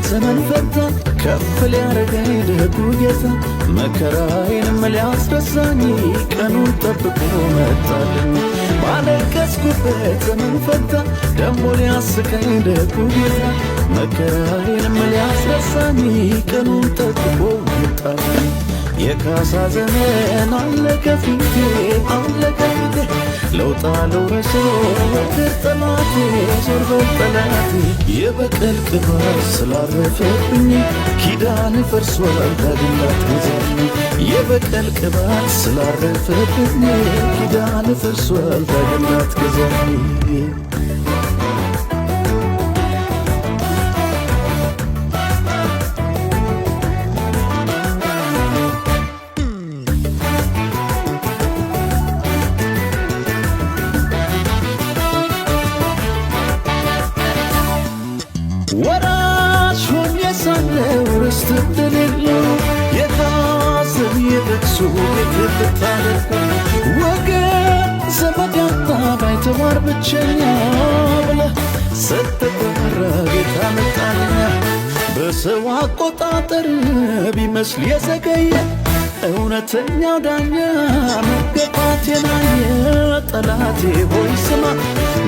ዘመን ፈታ ከፍ ሊያረገኝ ደጉ ጌታ መከራዬንም ሊያስረሳኝ ቀኑን ጠብቆ መጣልኝ። ባለቀስኩበት ዘመን ፈታ ደሞ ሊያስቀኝ ደጉ ጌታ መከራዬንም ሊያስረሳኝ ቀኑን ጠብቆ መጣልኝ። የካሳ ዘመን አለቀ ፊቴ አለቀ ፊቴ ለውጣ ለውረሶ ወግር ጠላቴ ዞር በል ጠላቴ የበቀል ቅባት ስላረፈብኝ ኪዳን ፈርሷል ዳግም ላትገዛኝ። የበቀል ቅባት ስላረፈብኝ ኪዳን ፈርሷል ዳግም ላትገዛኝ። ወራሽ ሆኜ ሳለሁ ርስት እንደሌለው የሐዘን የለቅሶ ቤት ልታደርገው ወገን ዘመድ ያጣ ባይተዋር ብቸኛ ብለህ ስትጠራ ጌታ መጣልኛ። በሰው አቆጣጠር ቢመስል የዘገየ እውነተኛው ዳኛ መገፋቴን አየ። ጠላቴ ሆይ ስማ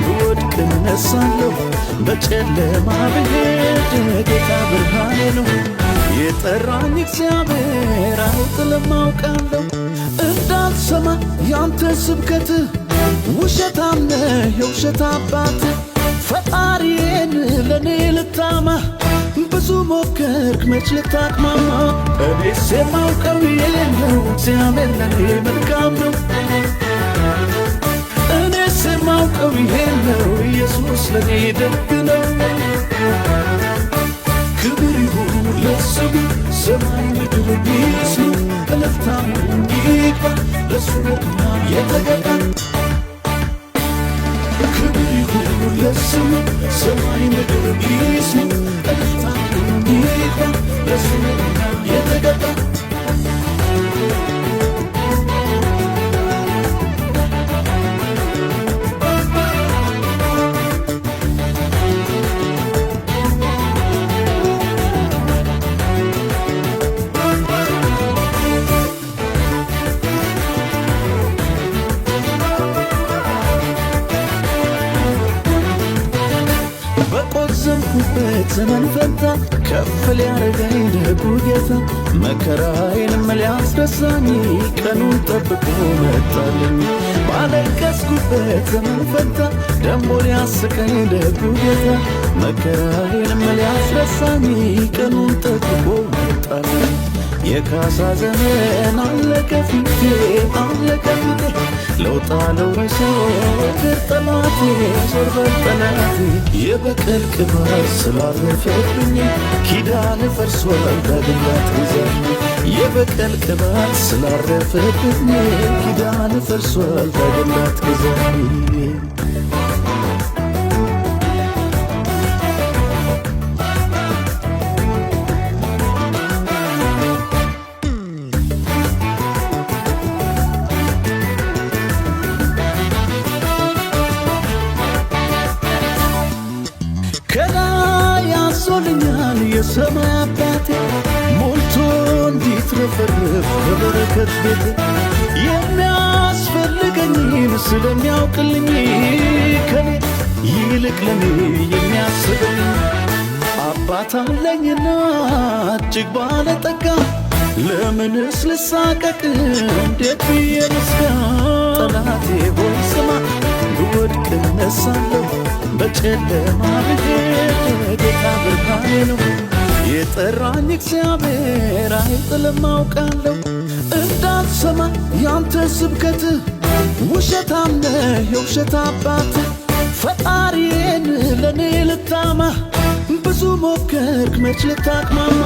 ብወድቅ እነሳለሁ፣ በጨለማ ብሄድ ጌታ ብርሃኔ ነው። የጠራኝ እግዚአብሔር አይጥልም አውቃለሁ። እንዳልሰማ ያንተ ስብከት ውሸታም ነህ የውሸት አባት። ፈጣሪዬን ለእኔ ልታማ ብዙ ሞከርክ መች ልታቅማማ። እኔስ የማውቀው ይሄን ነው እግዚአብሔር ለእኔ መልካም ነው። እኔስ የማውቀው ይሄን ነው ኢየሱስ ለእኔ ደግ ነው። ክብር ይሁን ለስሙ ሰማይ ምድር ይስሙ እልልታም ይግባ ለሱ ነውና የተገባ። ክብር ይሁን ለስሙ ሰማይ ምድር ይስሙ እልልታም ይግባ ለሱ ነውና የተገባ። በቆዘምኩበት ዘመን ፈንታ ከፍ ሊያረገኝ ደጉ ጌታ መከራዬንም ሊያስረሳኝ ቀኑን ጠብቆ መጣልኝ። ባለቀስኩበት ዘመን ፈንታ ደሞ ሊያስቀኝ ደጉ ጌታ መከራዬንም ሊያስረሳኝ ቀኑን ጠብቆ መጣልኝ። የካሳ ዘመን አለቀ ፊቴ አለቀ ፊቴ ለውጣ ለውረሶ ወግር ጠላቴ ዞር በል ጠላቴ የበቀል ቅባት ስላረፈብኝ ኪዳን ፈርሷል ዳግም ላትገዛኝ። የበቀል ቅባት ስላረፈብኝ ኪዳን ፈርሷል ዳግም ላትገዛኝ። ከላይ አዞልኛል የሰማይ አባቴ ሞልቶ እንዲትረፈረፍ በበረከት ቤቴ የሚያስፈልገኝን ስለሚያውቅልኝ ከኔ ይልቅ ለኔ የሚያስብልኝ አባት አለኝና እጅግ ባለጠጋ ለምንስ ልሳቀቅ እንዴት ብዬ ልስጋ? ጠላቴ ሆይ ስማ ብወድቅ እነሳለሁ፣ በጨለማ ብሄድ ጌታ ብርሃኔ ነው። የጠራኝ እግዚአብሔር አይጥልም አውቃለሁ። እንዳልሰማ ያንተ ስብከት ውሸታም ነህ የውሸት አባት። ፈጣሪዬን ለእኔ ልታማ ብዙ ሞከርክ መች ልታቅማማ።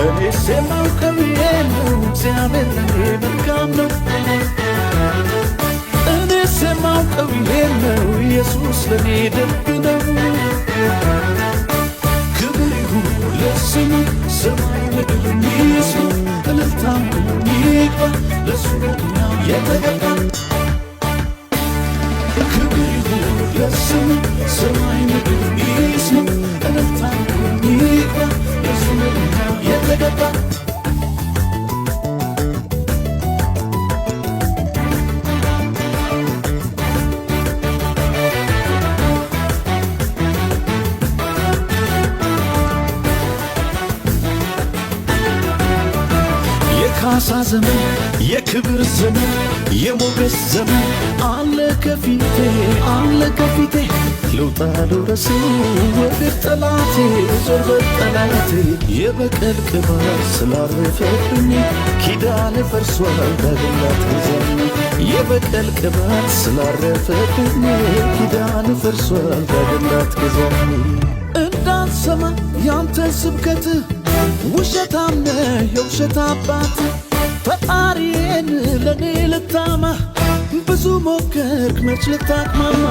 እኔስ የማውቀው ይሄን ነው እግዚአብሔር ለእኔ መልካም ነው። እኔስ የማውቀው ይሄን ነው ኢየሱስ ለእኔ ደግ ነው። ክብር ይሁን ለስሙ ሰማይ ምድር ይስሙ እልልታም ይግባ ለሱ ነውና የተገባ። ክብር ይሁን ለስሙ ሰማይ ምድር ይስሙ እልልታም ይግባ የካሳ ዘመን፣ የክብር ዘመን፣ የሞገስ ዘመን አለ ከፊቴ፣ አለ ከፊቴ። ልውጣ ልውረስ ወደ ጠላቴ፣ ዞር በል ጠላቴ። የበቀል ቅባት ስላረፈብኝ ኪዳን ፈርሷል፣ ዳግም ላትገዛኝ። የበቀል ቅባት ስላረፈብኝ ኪዳን ፈርሷል፣ ዳግም ላትገዛኝ። እንዳልሰማ ያንተን ስብከት፣ ውሸታም ነህ የውሸት አባት። ፈጣሪዬን ለእኔ ልታማ ብዙ ሞከርክ፣ መች ልታቅማማ።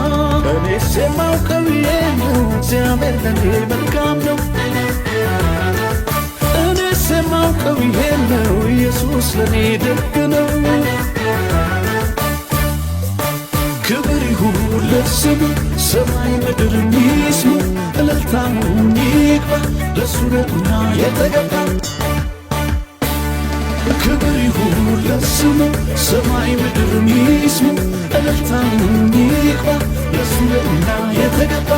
እኔስ የማውቀው ይሄን ነው፣ እግዚአብሔር ለእኔ መልካም ነው። እኔስ የማውቀው ይሄን ነው፣ ኢየሱስ ለእኔ ደግ ነው። ክብር ይሁን ለስሙ፣ ሰማይ ምድር ይስሙ፣ እልልታውን ይግባ፣ ለሱ ነውና የተገባ። ክብር ይሁን ለስሙ፣ ሰማይ ምድር ይስሙ፣ እልልታውን ይግባ፣ ለሱ ነውና የተገባ።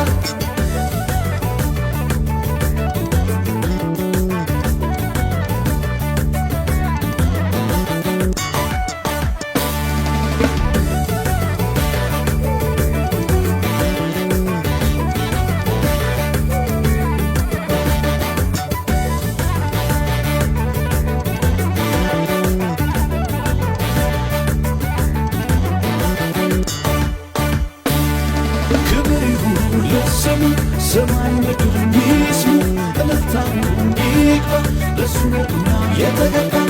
ክብር ይሁን ለስሙ፣ ሰማይ ምድር ይስሙ፣ እልልታውን ይግባ፣ ለሱ ነውና የተገባ።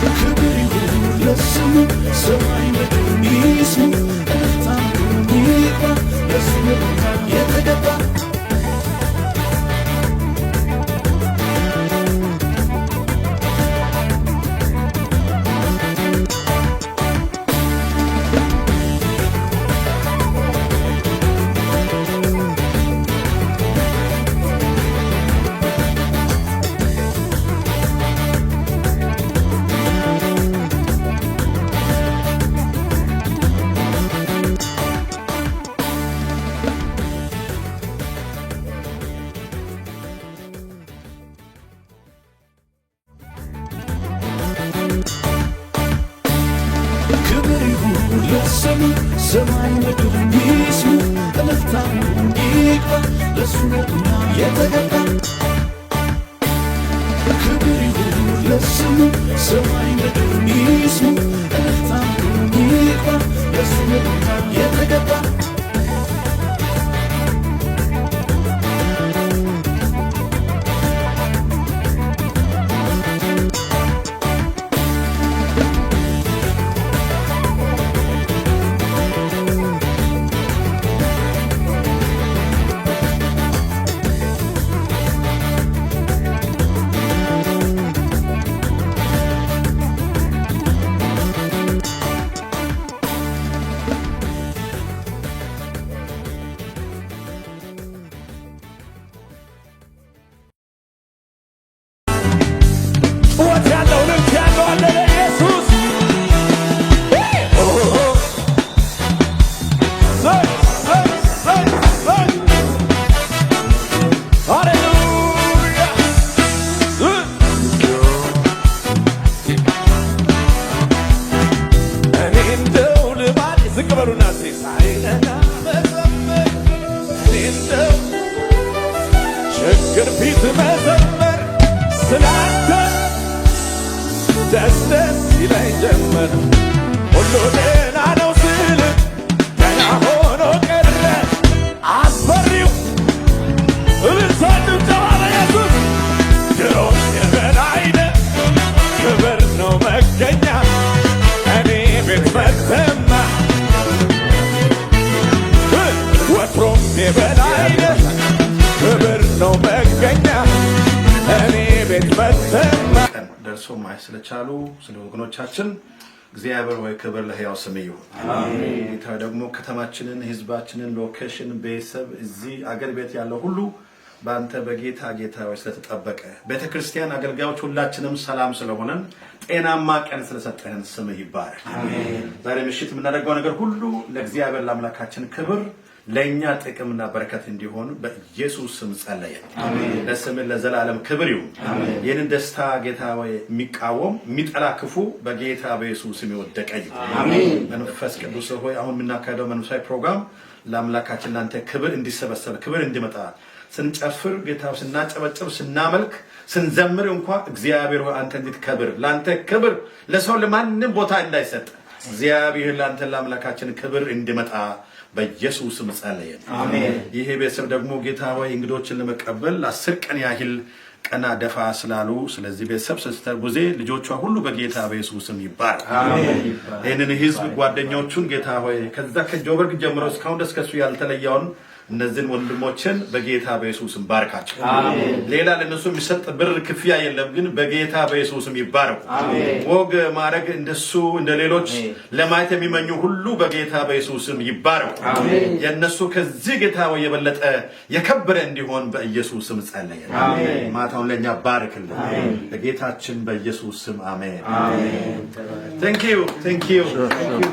ክብር ይሁን ለስሙ፣ ሰማይ ምድር ይስሙ፣ እልልታውን ይግባ፣ ለሱ ነውና የተገባ። ክብር ይሁን ለስሙ፣ ሰማይ ምድር ይስሙ፣ እልልታውን ይግባ፣ ለሱ ነውና የተገባ። ክብር ይሁን ለስሙ፣ ሰማይ ምድር ይስሙ፣ እልልታውን ይግባ፣ ለሱ ነውና የተገባ። ጩኸት ያለው፣ እልልታ ያለው አለ ለኢየሱስ? ዘይ ዘይ ዘይ ዘይ፣ ሃሌሉያ! እኔ እንደው ልማድ ዝቅ በሉና እስኪ ሳይነጋ መዘመር፣ እኔ እንደው ችግር ፊት መዘመር፣ ስላንተ ደስ ደስ ይለኝ ጀመር። ሁሉ ደህና ነው ስል ደህና ሆኖ ቀረ አስፈሪው። እልልታ፣ ጭብጨባ ለኢየሱስ! ድሮስ የበላይ ነህ፣ ክብር ነው መገኛ፣ እኔ ቤት መተማ። ወትሮም የበላይ ነህ፣ ክብር ነው መገኛ፣ እኔ ቤት መተማ። ቀን ደርሶ ማየት ስለቻሉ ስለ ወገኖቻችን እግዚአብሔር ሆይ ክብር ለሕያው ስም ይሁን። ጌታ ደግሞ ከተማችንን፣ ህዝባችንን፣ location፣ ቤተሰብ፣ እዚህ አገር ቤት ያለው ሁሉ በአንተ በጌታ ጌታ ሆይ ስለተጠበቀ፣ ቤተ ክርስቲያን አገልጋዮች ሁላችንም ሰላም ስለሆነን፣ ጤናማ ቀን ስለሰጠህን ስምህ ይባረክ። ዛሬ ምሽት የምናደርገው ነገር ሁሉ ለእግዚአብሔር ለአምላካችን ክብር ለእኛ ጥቅምና በረከት እንዲሆን በኢየሱስ ስም ጸለየን። ለስምህ ለዘላለም ክብር ይሁን። ይህንን ደስታ ጌታ ሆይ የሚቃወም፣ የሚጠላ ክፉ በጌታ በኢየሱስ ስም የወደቀ ይሁን። መንፈስ ቅዱስ ሆይ፣ አሁን የምናካሄደው መንፈሳዊ ፕሮግራም ለአምላካችን ለአንተ ክብር እንዲሰበሰብ፣ ክብር እንዲመጣ፣ ስንጨፍር ጌታ፣ ስናጨበጭብ፣ ስናመልክ፣ ስንዘምር እንኳ እግዚአብሔር ሆይ አንተ እንድትከብር፣ ለአንተ ክብር፣ ለሰው ለማንም ቦታ እንዳይሰጥ፣ እግዚአብሔር ለአንተ ለአምላካችን ክብር እንዲመጣ በኢየሱስ ስም ጸለየን። ይሄ ቤተሰብ ደግሞ ጌታ ሆይ እንግዶችን ለመቀበል 10 ቀን ያህል ቀና ደፋ ስላሉ ስለዚህ ቤተሰብ sister ቡዜ ልጆቿ ሁሉ በጌታ በኢየሱስ ስም ይባረክ። ይህንን ህዝብ ጓደኞቹን ጌታ ሆይ ከዛ ከጆበርግ ጀምሮ እስካሁን ድረስ ከሱ ያልተለየውን እነዚህን ወንድሞችን በጌታ በኢየሱስ ስም ባርካቸው። ሌላ ለእነሱ የሚሰጥ ብር ክፍያ የለም፣ ግን በጌታ በኢየሱስ ስም ይባረኩ። ወግ ማዕረግ እንደሱ እንደ ሌሎች ለማየት የሚመኙ ሁሉ በጌታ በኢየሱስ ስም ይባረኩ። የእነሱ ከዚህ ጌታ ሆይ የበለጠ የከበረ እንዲሆን በኢየሱስ ስም ጸለየን። ማታውን ለእኛ ባርክልን። በጌታችን በኢየሱስ ስም አሜን። Thank you, thank you. Thank you.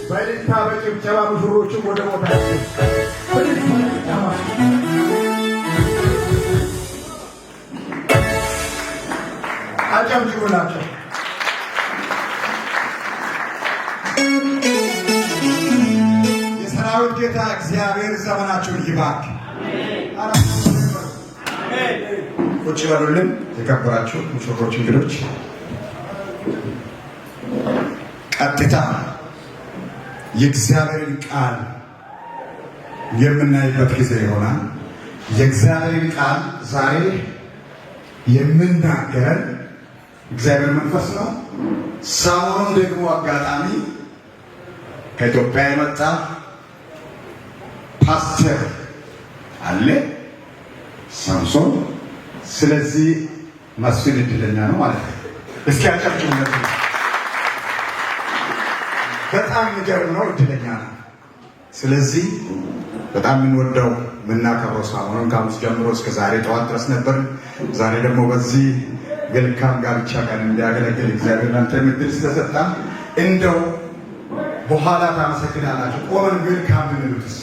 በእልልታ በጭብጨባ ሙሽሮችን ወደ ቦታ በእልልታ በጭብጨባ አጨብጭቡላቸው። የሰራዊት ጌታ እግዚአብሔር ዘመናችሁን ይባርክ። ቁጭ በሉልን። የከበራችሁ ሙሽሮች፣ እንግዶች ቀጥታ የእግዚአብሔርን ቃል የምናይበት ጊዜ ይሆናል። የእግዚአብሔርን ቃል ዛሬ የምናገረን እግዚአብሔር መንፈስ ነው። ሰሞኑን ደግሞ አጋጣሚ ከኢትዮጵያ የመጣ ፓስተር አለ ሳምሶን። ስለዚህ መስፍን እድለኛ ነው ማለት ነው። እስኪ አጨብጭቡለት። በጣም የሚገርም ነው። እድለኛ ነው። ስለዚህ በጣም የምንወደው የምናከብረው ሰሞኑን ከሐሙስ ጀምሮ እስከ ዛሬ ጠዋት ድረስ ነበር። ዛሬ ደግሞ በዚህ መልካም ጋብቻ ቀን እንዲያገለግል እግዚአብሔር ለአንተ እድል ስለሰጣ እንደው በኋላ ታመሰግናላችሁ። ቆመን መልካም ብንሉትስ?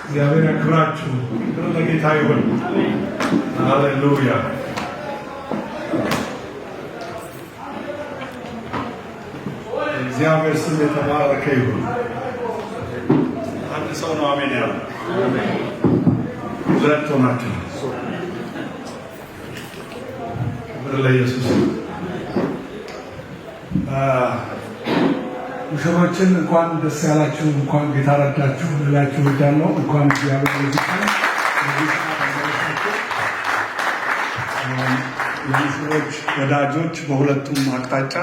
እግዚአብሔር ያክብራችሁ። ክብር ለጌታ ይሁን። ሃሌሉያ። እግዚአብሔር ስም የተባረከ ይሁን። አንድ ሰው ነው አሜን ያለው፣ ሁለት ሆናችሁ። ክብር ለኢየሱስ። ሙሽሮችን እንኳን ደስ ያላችሁ፣ እንኳን ጌታ ረዳችሁ ልላችሁ እወዳለሁ። እንኳን እግዚአብሔር ለዚህ ቀን ለዚህ ሰዓት አደረሳችሁ። የሙሽሮች ወዳጆች በሁለቱም አቅጣጫ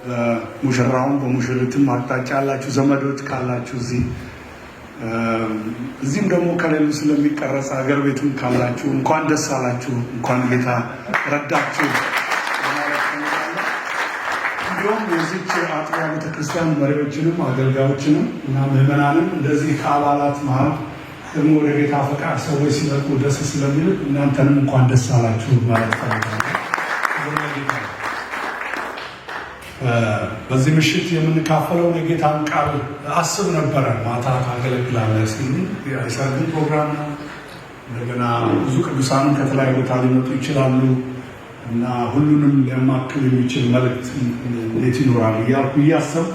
በሙሽራውም በሙሽሪትም አቅጣጫ ያላችሁ ዘመዶች ካላችሁ እዚህ እዚህም ደግሞ ከሌሉ ስለሚቀረጽ ሀገር ቤትም ካላችሁ እንኳን ደስ አላችሁ፣ እንኳን ጌታ ረዳችሁ ለማለት እፈልጋለሁ። እንዲሁም የዚች አጥቢያ ቤተክርስቲያን መሪዎችንም አገልጋዮችንም እና ምዕመናንም እንደዚህ ከአባላት መሀል ደግሞ ወደ ጌታ ፈቃድ ሰዎች ሲመጡ ደስ ስለሚል እናንተንም እንኳን ደስ አላችሁ ማለት እፈልጋለሁ። ክብር ለጌታ ይሁን። በዚህ ምሽት የምንካፈለውን የጌታን ቃል አስብ ነበረ። ማታ ታገለግላለህ ሲሉ የሰርግን ፕሮግራም ነው። እንደገና ብዙ ቅዱሳንም ከተለያዩ ቦታ ሊመጡ ይችላሉ እና ሁሉንም ሊያማክል የሚችል መልእክት እንዴት ይኖራል እያልኩ እያሰብኩ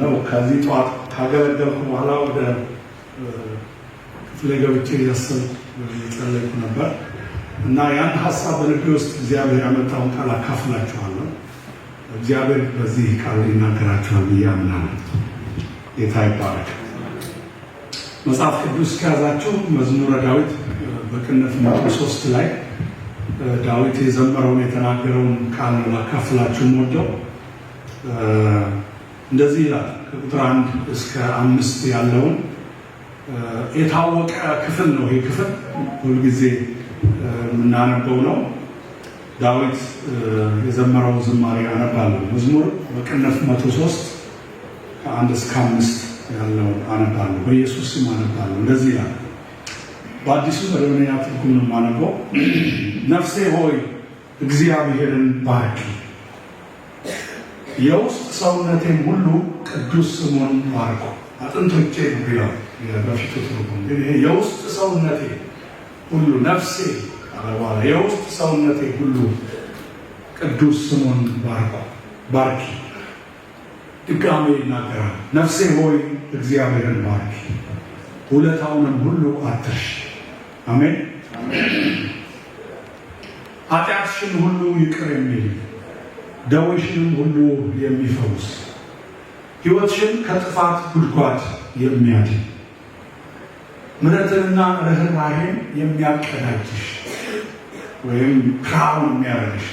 ነው። ከዚህ ጠዋት ካገለገልኩ በኋላ ወደ ክፍሌ ገብቼ እያሰብኩ እየጸለይኩ ነበር። እና ያን ሀሳብ በልቤ ውስጥ እግዚአብሔር ያመጣውን ቃል አካፍላችኋለሁ። እግዚአብሔር በዚህ ቃል ይናገራችኋል ብዬ አምናለሁ። ጌታ ይባረክ። መጽሐፍ ቅዱስ ከያዛችሁ መዝሙረ ዳዊት በቅንፍ 103 ላይ ዳዊት የዘመረውን የተናገረውን ቃል ነው ላካፍላችሁ የምወደው። እንደዚህ ይላል፣ ከቁጥር 1 እስከ 5 ያለውን የታወቀ ክፍል ነው። ይህ ክፍል ሁልጊዜ የምናነበው ነው። ዳዊት የዘመረውን ዝማሬ አነባለሁ። መዝሙር በቅንፍ 103 ከ1 እስከ 5 ያለውን አነባለሁ። በኢየሱስ ስም አነባለሁ። እንደዚህ ይላል። በአዲሱ መደበኛ ትርጉም ነው የማነበው። ነፍሴ ሆይ እግዚአብሔርን ባርኪ፣ የውስጥ ሰውነቴም ሁሉ ቅዱስ ስሙን ባርኩ። አጥንቶቼ ነው ይላል በፊቱ ትርጉም። ግን ይሄ የውስጥ ሰውነቴ ሁሉ፣ ነፍሴ ካለ በኋላ የውስጥ ሰውነቴ ሁሉ ቅዱስ ስሙን ባርኩ፣ ባርኪ። ድጋሜ ይናገራል። ነፍሴ ሆይ እግዚአብሔርን ባርኪ፣ ውለታውንም ሁሉ አትርሺ። አሜን። ኃጢአትሽን ሁሉ ይቅር የሚል፣ ደዌሽንም ሁሉ የሚፈውስ፣ ሕይወትሽን ከጥፋት ጉድጓድ የሚያድን፣ ምሕረትንና ርኅራኄን የሚያቀዳጅሽ ወይም crown የሚያደርግሽ፣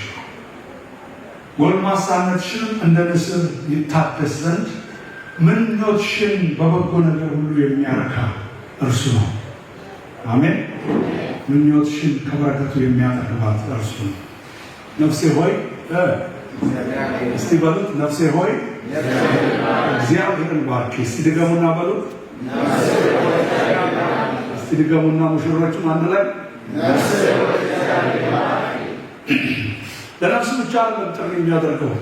ጎልማሳነትሽንም እንደ ንስር ይታደስ ዘንድ ምኞትሽን በበጎ ነገር ሁሉ የሚያረካ እርሱ ነው። አሜን። ምኞትሽን ከበረከቱ የሚያጠግባት እርሱ ነው። ነፍሴ ሆይ፣ እስቲ በሉት፣ ነፍሴ ሆይ እግዚአብሔርን ባርኪ። እስቲ ድገሙና በሉት። እስቲ ድገሙና ሙሽሮቹም አንድ ላይ። ለነፍሱ ብቻ አይደለም ጥሪ የሚያደርገው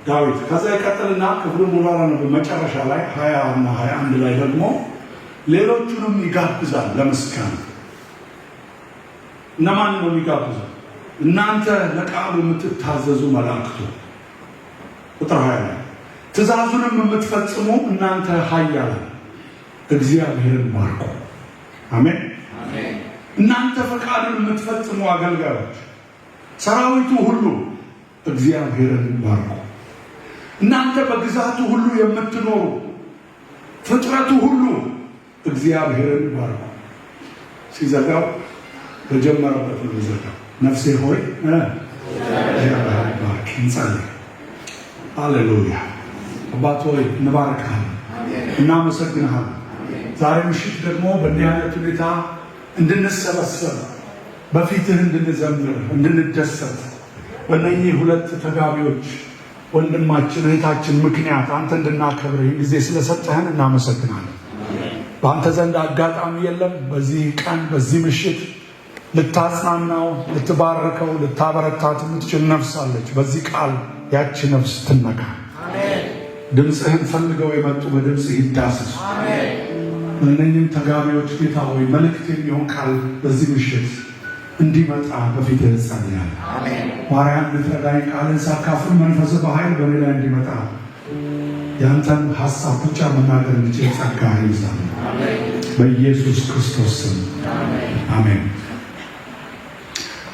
ዳዊት። ከዛ ይቀጥልና ክፍሉ ሙሉ አላነብም። መጨረሻ ላይ 20 እና 21 ላይ ደግሞ ሌሎቹንም ይጋብዛል ለምስጋና። እነማን ነው የሚጋብዘው? እናንተ ለቃሉ የምትታዘዙ መላእክቱ፣ ቁጥር 20 ላይ፣ ትእዛዙንም የምትፈጽሙ እናንተ ኃያላን እግዚአብሔርን ባርኩ። አሜን። እናንተ ፈቃዱን የምትፈጽሙ አገልጋዮች፣ ሰራዊቱ ሁሉ እግዚአብሔርን ባርኩ። እናንተ በግዛቱ ሁሉ የምትኖሩ ፍጥረቱ ሁሉ እግዚአብሔርን ባርኩ። ሲዘጋው በጀመረበት ነው የሚዘጋው። ነፍሴ ሆይ እግዚአብሔርን ባርክ። እንጸልይ። ሃሌሉያ። አባት ሆይ እንባርክሃለን፣ እናመሰግንሃለን። ዛሬ ምሽት ደግሞ በእንዲህ አይነት ሁኔታ እንድንሰበሰብ፣ በፊትህ እንድንዘምር፣ እንድንደሰት፣ በእነኚህ ሁለት ተጋቢዎች ወንድማችን እህታችን ምክንያት አንተ እንድናከብር ይህን ጊዜ ስለሰጠህን እናመሰግናለን። በአንተ ዘንድ አጋጣሚ የለም። በዚህ ቀን፣ በዚህ ምሽት ልታጽናናው፣ ልትባርከው፣ ልታበረታት የምትችል ነፍስ አለች። በዚህ ቃል ያቺ ነፍስ ትነካ። ድምፅህን ፈልገው የመጡ በድምፅህ ይዳሰሱ። እነኝም ተጋቢዎች ጌታ ሆይ መልእክት የሚሆን ቃል በዚህ ምሽት እንዲመጣ በፊትህ እጸልያለሁ። ማርያም ልትረዳኝ፣ ቃልን ሳካፍል መንፈስህ በኃይል በእኔ ላይ እንዲመጣ፣ ያንተን ሀሳብ ብቻ መናገር እንድችል ጸጋ ይብዛል። በኢየሱስ ክርስቶስ ስም አሜን።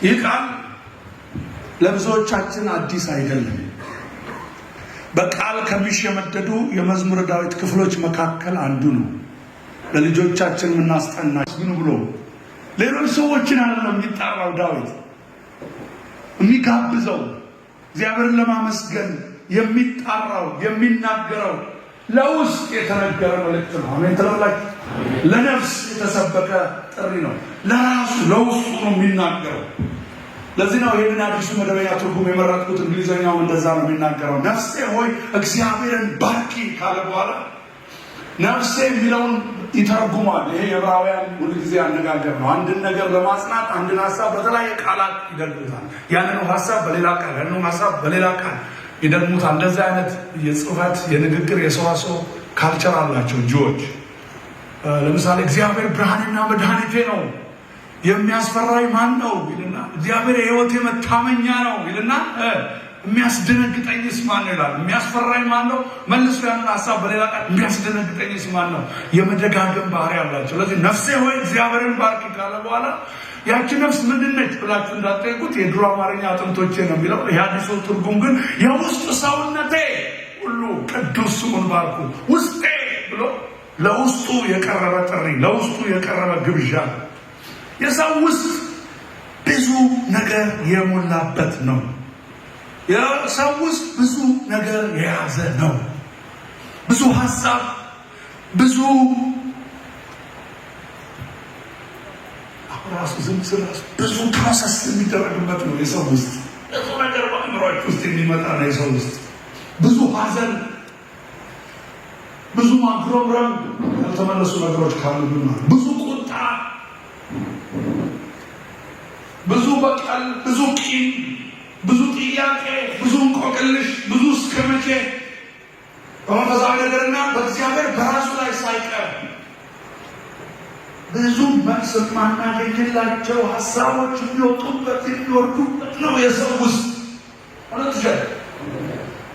ይህ ቃል ለብዙዎቻችን አዲስ አይደለም። በቃል ከሚሸመደዱ የመዝሙረ ዳዊት ክፍሎች መካከል አንዱ ነው። ለልጆቻችን የምናስጠና ግን ብሎ ሌሎች ሰዎችን አይደለም የሚጠራው፣ ዳዊት የሚጋብዘው፣ እግዚአብሔርን ለማመስገን የሚጣራው፣ የሚናገረው ለውስጥ የተነገረ መልእክት ነው። አሜን ትላላችሁ። ለነፍስ የተሰበከ ጥሪ ነው። ለራሱ ለውስጡ ነው የሚናገረው። ለዚህ ነው ይህንን አዲሱ መደበኛ ትርጉም የመረጥኩት። እንግሊዝኛው እንደዛ ነው የሚናገረው። ነፍሴ ሆይ እግዚአብሔርን ባርኪ ካለ በኋላ ነፍሴ የሚለውን ይተረጉማል። ይሄ የዕብራውያን ሁልጊዜ አነጋገር ነው። አንድን ነገር ለማጽናት አንድን ሀሳብ በተለያየ ቃላት ይደግሙታል። ያንኑ ሀሳብ በሌላ ቃል፣ ያንኑ ሀሳብ በሌላ ቃል ይደግሙታል። እንደዚህ አይነት የጽሁፈት፣ የንግግር፣ የሰዋሰው culture አላቸው Jew ዎች። ለምሳሌ እግዚአብሔር ብርሃኔና መድኃኒቴ ነው፣ የሚያስፈራኝ ማን ነው ይልና፣ እግዚአብሔር የሕይወቴ መታመኛ ነው ይልና የሚያስደነግጠኝስ ማን ነው ይላል። የሚያስፈራኝ ማን ነው? መልሶ ያንን ሀሳብ በሌላ ቃል የሚያስደነግጠኝስ ማን ነው? የመደጋገም ባህሪ አላቸው። ስለዚህ ነፍሴ ሆይ እግዚአብሔርን ባርኪ ካለ በኋላ ያቺ ነፍስ ምንድነች ብላችሁ እንዳትጠይቁት የድሮ አማርኛ አጥንቶቼ ነው የሚለው። የአዲሱ ትርጉም ግን የውስጥ ሰውነቴ ሁሉ ቅዱስ ስሙን ባርኩ፣ ውስጤ ብሎ ለውስጡ የቀረበ ጥሪ፣ ለውስጡ የቀረበ ግብዣ ነው። የሰው ውስጥ ብዙ ነገር የሞላበት ነው። የሰው ውስጥ ብዙ ነገር የያዘ ነው። ብዙ ሀሳብ፣ ብዙ ራሱ ዝም ስል ራሱ ብዙ process የሚደረግበት ነው። የሰው ውስጥ ብዙ ነገር በአእምሯችሁ ውስጥ የሚመጣ ነው። የሰው ውስጥ ብዙ ሀዘን፣ ብዙ ማጉረምረም፣ ያልተመለሱ ነገሮች ካሉ ብዙ ቁጣ፣ ብዙ በቀል፣ ብዙ ቂም፣ ብዙ ጥያቄ፣ ብዙ እንቆቅልሽ፣ ብዙ እስከ መቼ በመንፈሳዊ ነገርና በእግዚአብሔር በራሱ ላይ ሳይቀር ብዙ መልስ የማናገኝላቸው ሀሳቦች የሚወጡበት የሚወርዱበት ነው የሰው ውስጥ። እውነት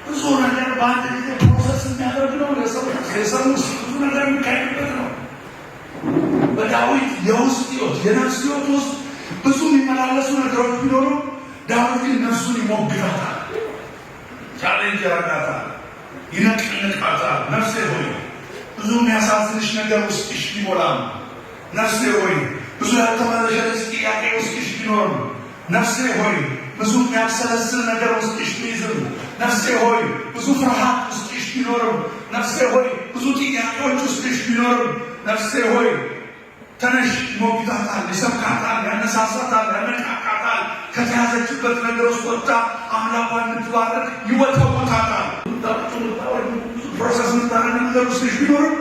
ብዙ ነገር በአንድ ጊዜ process የሚያደርግ ነው የሰው ውስጥ። ብዙ ነገር የሚካሄድበት ነው። በዳዊት የውስጥ ሕይወት የነፍስ ሕይወት ውስጥ ብዙ የሚመላለሱ ነገሮች ቢኖሩ ዳዊት ግን ነፍሱን ይሞግታታል፣ challenge ያደርጋታል፣ ይነቅንቃታል። ነፍሴ ሆይ ብዙ የሚያሳዝንሽ ነገር ውስጥሽ ቢሞላም፣ ነፍሴ ሆይ ብዙ ያልተመለሰልሽ ጥያቄ ውስጥሽ ቢኖርም፣ ነፍሴ ሆይ ብዙ የሚያብሰለስል ነገር ውስጥሽ ቢይዝም፣ ነፍሴ ሆይ ብዙ ፍርሃት ውስጥሽ ቢኖርም፣ ነፍሴ ሆይ ብዙ ጥያቄዎች ውስጥሽ ቢኖርም፣ ነፍሴ ሆይ ተነሽ። ይሞግታታል፣ ይሰብካታል፣ ያነሳሳታል፣ ያነቃቃታል። ከተያዘችበት ነገር ውስጥ ወጥታ አምላኳን እንድትባርክ ይወተውታታል። Process የምታደርግ ነገር ውስጥሽ ቢኖርም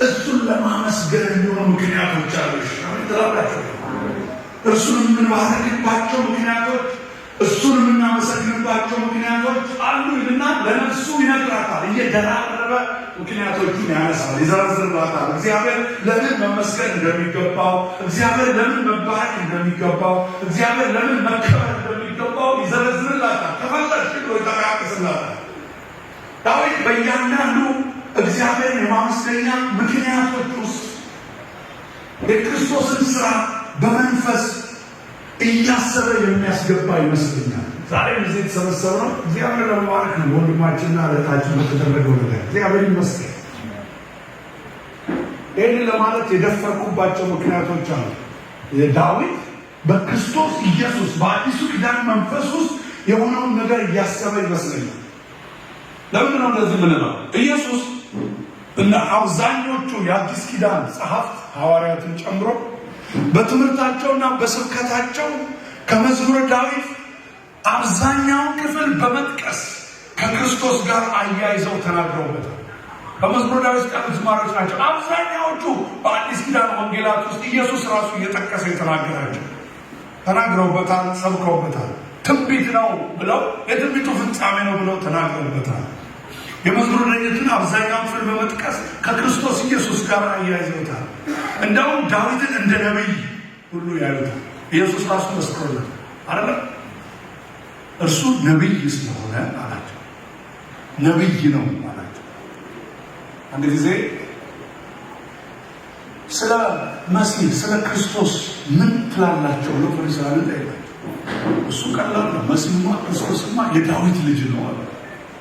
እሱን ለማመስገን የሚሆኑ ምክንያቶች አሉሽ። ትላላችሁ። እርሱን የምንባርክባቸው ምክንያቶች፣ እሱን የምናመሰግንባቸው ምክንያቶች አሉ ይልና ለነፍሱ ይነግራታል። እየደራረበ ምክንያቶቹን ያነሳል፣ ይዘረዝርላታል። እግዚአብሔር ለምን መመስገን እንደሚገባው፣ እግዚአብሔር ለምን መባረክ እንደሚገባው፣ እግዚአብሔር ለምን መከበር እንደሚገባው ይዘረዝርላታል። ከፈለግሽ ብሎ ይጠቃቅስላታል። ዳዊት በእያንዳንዱ እግዚአብሔርን የማመስገኛ ምክንያቶች ውስጥ የክርስቶስን ስራ በመንፈስ እያሰበ የሚያስገባ ይመስለኛል። ዛሬም እዚህ የተሰበሰብነው እግዚአብሔር ለመባረክ ነው። ወንድማችንና እህታችን በተደረገው ነገር እግዚአብሔር ይመስገን። ይህንን ለማለት የደፈርኩባቸው ምክንያቶች አሉ። ዳዊት በክርስቶስ ኢየሱስ በአዲሱ ኪዳን መንፈስ ውስጥ የሆነውን ነገር እያሰበ ይመስለኛል። ለምንድን ነው እንደዚህ የምንለው? ኢየሱስ እና አብዛኞቹ የአዲስ ኪዳን ጸሐፍት ሐዋርያትን ጨምሮ በትምህርታቸውና በስብከታቸው ከመዝሙረ ዳዊት አብዛኛውን ክፍል በመጥቀስ ከክርስቶስ ጋር አያይዘው ተናግረውበታል። በመዝሙረ ዳዊት ያሉት ዝማሬዎች ናቸው። አብዛኛዎቹ በአዲስ ኪዳን ወንጌላት ውስጥ ኢየሱስ ራሱ እየጠቀሰ የተናገራቸው ተናግረውበታል፣ ሰብከውበታል። ትንቢት ነው ብለው የትንቢቱ ፍጻሜ ነው ብለው ተናግረውበታል። የመዝሙረ ዳዊትን አብዛኛውን ክፍል በመጥቀስ ከክርስቶስ ኢየሱስ ጋር አያይዘውታል። እንደውም ዳዊትን እንደ ነቢይ ሁሉ ያዩታል። ኢየሱስ ራሱ መስክሮለታል አይደለ? እርሱ ነቢይ ስለሆነ አላቸው። ነቢይ ነው አላቸው። አንድ ጊዜ ስለ መሲህ ስለ ክርስቶስ ምን ትላላቸው ብሎ ፈሪሳውያንን ጠየቃቸው። እሱ ቀላል ነው፣ መሲህማ ክርስቶስማ የዳዊት ልጅ ነው አለ።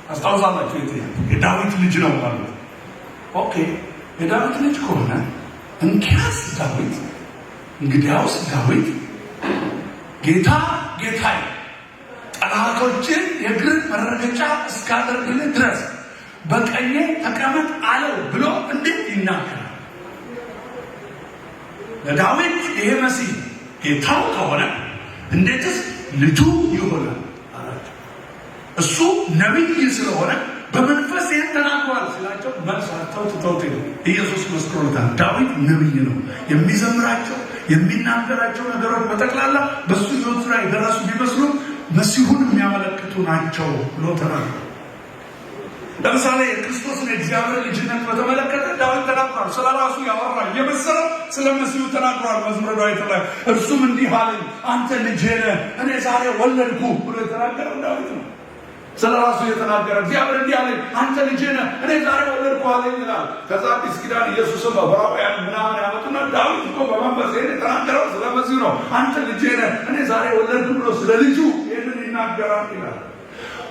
አስታውሳላችሁ? የዳዊት ልጅ ነው ማለት። Okay፣ የዳዊት ልጅ ከሆነ እንኪያስ ዳዊት እንግዲያውስ ዳዊት ጌታ ጌታዬ ጠላቶችን የእግር መረገጫ እስካደርግልህ ድረስ በቀኜ ተቀመጥ አለው ብሎ እንዴት ይናገራል? ለዳዊት ይሄ መሲህ ጌታው ከሆነ እንዴትስ ልጁ ይሆናል አላቸው። እሱ ነቢይ ስለሆነ በመንፈስ ይህን ተናግሯል ሲላቸው መልስ አጥተው ትተውት ሄዱ። ኢየሱስ መስክሮታል። ዳዊት ነቢይ ነው። የሚዘምራቸው የሚናገራቸው ነገሮች በጠቅላላ በእሱ ሕይወት ላይ የደረሱ ቢመስሉ መሲሁን የሚያመለክቱ ናቸው ብሎ ተናግሯል። ለምሳሌ የክርስቶስን የእግዚአብሔር ልጅነት በተመለከተ ዳዊት ተናግሯል። ስለ ራሱ ያወራ እየመሰለው ስለ መሲሁ ተናግሯል። መዝሙረ ዳዊት ላይ እርሱም እንዲህ አለኝ፣ አንተ ልጄ ነህ፣ እኔ ዛሬ ወለድኩ ብሎ የተናገረው ዳዊት ነው። ስለ ራሱ እየተናገረ እግዚአብሔር እንዲህ አለኝ፣ አንተ ልጄ ነህ፣ እኔ ዛሬ ወለድኩህ አለኝ ይላል። ከዛ አዲስ ኪዳን ኢየሱስን በዕብራውያን ምናምን ያመጡና ዳዊት እኮ በመንፈስ ይሄን የተናገረው ስለ መሲሁ ነው። አንተ ልጄ ነህ፣ እኔ ዛሬ ወለድኩህ ብሎ ስለ ልጁ ይህንን ይናገራል ይላል።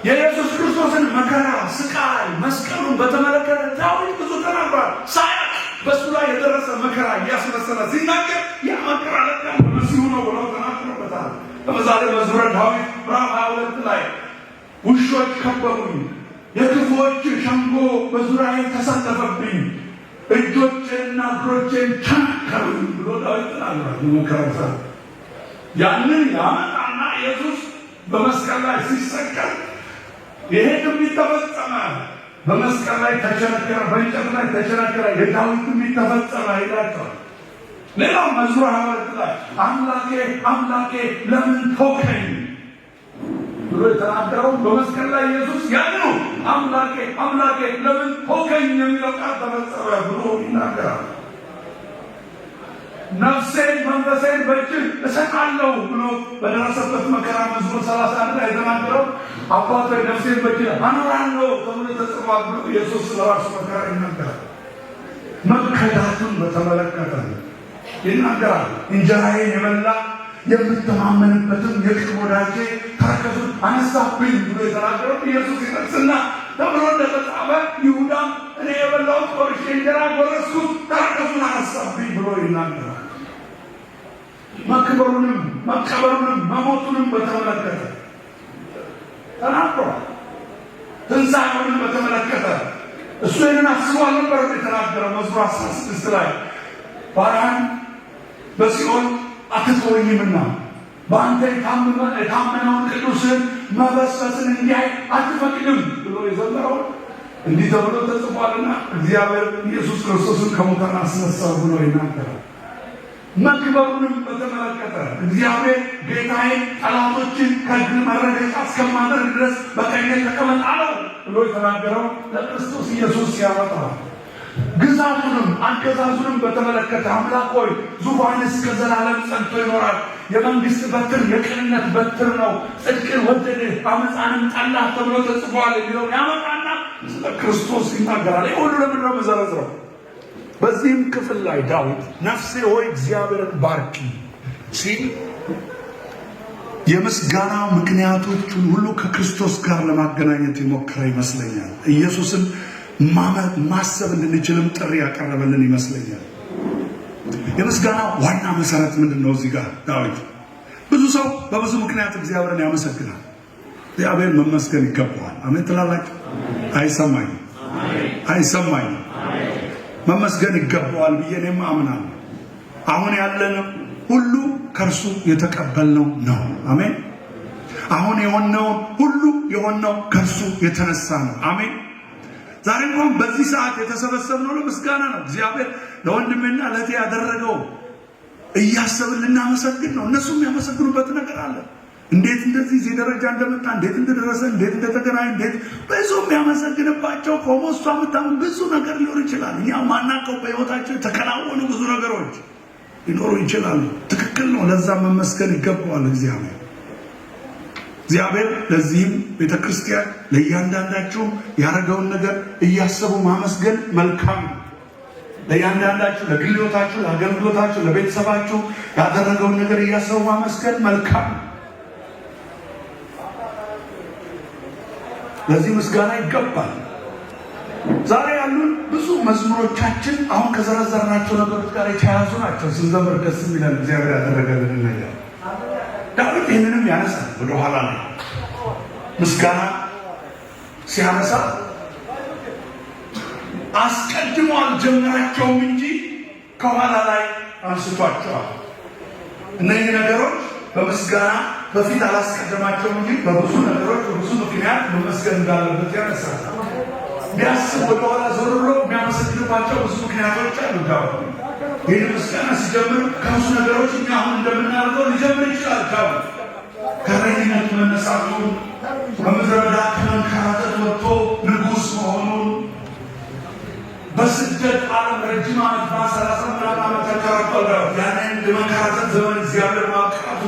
የኢየሱስ ክርስቶስን መከራ፣ ስቃይ፣ መስቀሉን በተመለከተ ዳዊት ብዙ ተናግሯል። ሳያቅ በእሱ ላይ የደረሰ መከራ እያስመሰለ ሲናገር ያ መከራ ለካ በመሲሁ ነው ብለው ተናግሮበታል። ለምሳሌ መዝሙረ ዳዊት ምዕራፍ 22 ላይ ውሾች ከበቡኝ፣ የክፉዎች ሸንጎ በዙሪያዬ ተሰለፈብኝ፣ እጆቼንና እግሮቼን ቸነከሩኝ ብሎ ዳዊት ተናግሯል። በመከራው ሰዓት ያንን ያመጣና ኢየሱስ በመስቀል ላይ ሲሰቀል ይሄ ትንቢት ተፈጸመ፣ በመስቀል ላይ ተቸነከረ፣ በእንጨት ላይ ተቸነከረ፣ የዳዊት ትንቢት ተፈጸመ ይላቸዋል። ሌላው መዝሙር 22 ላይ አምላኬ አምላኬ ለምን ተውከኝ ብሎ የተናገረው በመስቀል ላይ ኢየሱስ ያንኑ አምላኬ አምላኬ ለምን ተውከኝ የሚለው ቃል ተፈጸመ ብሎ ይናገራል። ነፍሴን መንፈሴን በእጅህ እሰጣለሁ ብሎ በደረሰበት መከራ መዝሙር 31 ላይ የተናገረው አባት ሆይ ነፍሴን በእጅህ አኖራለሁ ተብሎ ተጽፏል ብሎ ኢየሱስ ስለራሱ መከራ ይናገራል። መከዳቱን በተመለከተ ይናገራል። እንጀራዬን የበላ የምተማመንበትም የቅርብ ወዳጄ ተረከዙን አነሳብኝ ብሎ የተናገረው ኢየሱስ ይጠቅስና ተብሎ እንደተጻፈ ይሁዳም እኔ የበላሁት ቆርሼ እንጀራ ጎረስኩት ተረከዙን አነሳብኝ ብሎ ይናገራል። መክበሩንም መቀበሩንም መሞቱንም በተመለከተ ተናግሯል። ትንሣኤውንም በተመለከተ እሱ ይህንን አስቦ አልነበረም የተናገረው። መዝሙር 16 ላይ ባሪያህን በሲኦል አትተወኝምና በአንተ የታመነውን ቅዱስህን መበስበስን እንዲያይ አትፈቅድም ብሎ የዘመረው እንዲህ ተብሎ ተጽፏልና እግዚአብሔር ኢየሱስ ክርስቶስን ከሙታን አስነሳው ብሎ ይናገራል። መክበሩንም በተመለከተ እግዚአብሔር ጌታዬን ጠላቶችን ከእግር መረገጫ እስከማደርግ ድረስ በቀኜ ተቀመጥ አለው ብሎ የተናገረው ለክርስቶስ ኢየሱስ ያመጣዋል። ግዛቱንም አገዛዙንም በተመለከተ አምላክ ሆይ ዙፋንህ እስከ ዘላለም ጸንቶ ይኖራል፣ የመንግስት በትር የቅንነት በትር ነው፣ ጽድቅን ወደድህ አመፃንም ጠላህ ተብሎ ተጽፏል የሚለውን ያመጣና ስለ ክርስቶስ ይናገራል። ይህ ሁሉ ለምንድን ነው የምዘረዝረው? በዚህም ክፍል ላይ ዳዊት ነፍሴ ሆይ እግዚአብሔርን ባርኪ ሲል የምስጋና ምክንያቶቹን ሁሉ ከክርስቶስ ጋር ለማገናኘት የሞከረ ይመስለኛል። ኢየሱስን ማሰብ እንድንችልም ጥሪ ያቀረበልን ይመስለኛል። የምስጋና ዋና መሰረት ምንድን ነው? እዚህ ጋር ዳዊት ብዙ ሰው በብዙ ምክንያት እግዚአብሔርን ያመሰግናል። እግዚአብሔር መመስገን ይገባዋል። አሜን ትላላችሁ? አይሰማኝም፣ አይሰማኝም። መመስገን ይገባዋል ብዬ እኔም አምናለሁ። አሁን ያለነው ሁሉ ከእርሱ የተቀበልነው ነው። አሜን። አሁን የሆነው ሁሉ የሆነው ከእርሱ የተነሳ ነው። አሜን። ዛሬ እንኳን በዚህ ሰዓት የተሰበሰብነው ለምስጋና ነው። እግዚአብሔር ለወንድሜና ለእህቴ ያደረገው እያሰብን ልናመሰግን ነው። እነሱም የሚያመሰግኑበት ነገር አለ። እንዴት እንደዚህ እዚህ ደረጃ እንደመጣ፣ እንዴት እንደደረሰ፣ እንዴት እንደተገናኘ፣ እንዴት ብዙ የሚያመሰግንባቸው ቆሞ እሷ የምታምን ብዙ ነገር ሊኖር ይችላል። እኛ ማናውቀው በሕይወታቸው የተከናወኑ ብዙ ነገሮች ሊኖሩ ይችላሉ። ትክክል ነው። ለዛ መመስገን ይገባዋል እግዚአብሔር። እግዚአብሔር ለዚህም ቤተክርስቲያን ለእያንዳንዳችሁ ያደረገውን ነገር እያሰቡ ማመስገን መልካም ነው። ለእያንዳንዳችሁ ለግል ሕይወታችሁ፣ ለአገልግሎታችሁ፣ ለቤተሰባችሁ ያደረገውን ነገር እያሰቡ ማመስገን መልካም ነው። ለዚህ ምስጋና ይገባል። ዛሬ ያሉን ብዙ መዝሙሮቻችን አሁን ከዘረዘርናቸው ነገሮች ጋር የተያያዙ ናቸው። ስንዘምር ደስ የሚለን እግዚአብሔር ያደረገልን ነገር ዳዊት ይህንንም ያነሳል። ወደኋላ ላይ ምስጋና ሲያነሳ አስቀድሞ አልጀመራቸውም እንጂ ከኋላ ላይ አንስቷቸዋል። እነዚህ ነገሮች በምስጋና በፊት አላስቀደማቸውም እንጂ በብዙ ነገሮች በብዙ ምክንያት መመስገን እንዳለበት ያነሳል። ቢያስብ ወደኋላ ዞር ብሎ የሚያመሰግንባቸው ብዙ ምክንያቶች አሉ። ዳዊት ይህን ምስጋና ሲጀምር ከብዙ ነገሮች እኛ አሁን እንደምናደርገው ሊጀምር ይችላል። ዳዊት ከእረኝነት መነሳቱን፣ በምድረ በዳ ከመንከራተት ወጥቶ ንጉሥ መሆኑን፣ በስደት ዓለም ረጅም ዓመት 30 ምናምን ዓመት ተንከራቷል። ያንን የመንከራተት ዘመን እግዚአብሔር ማብቃቱ፣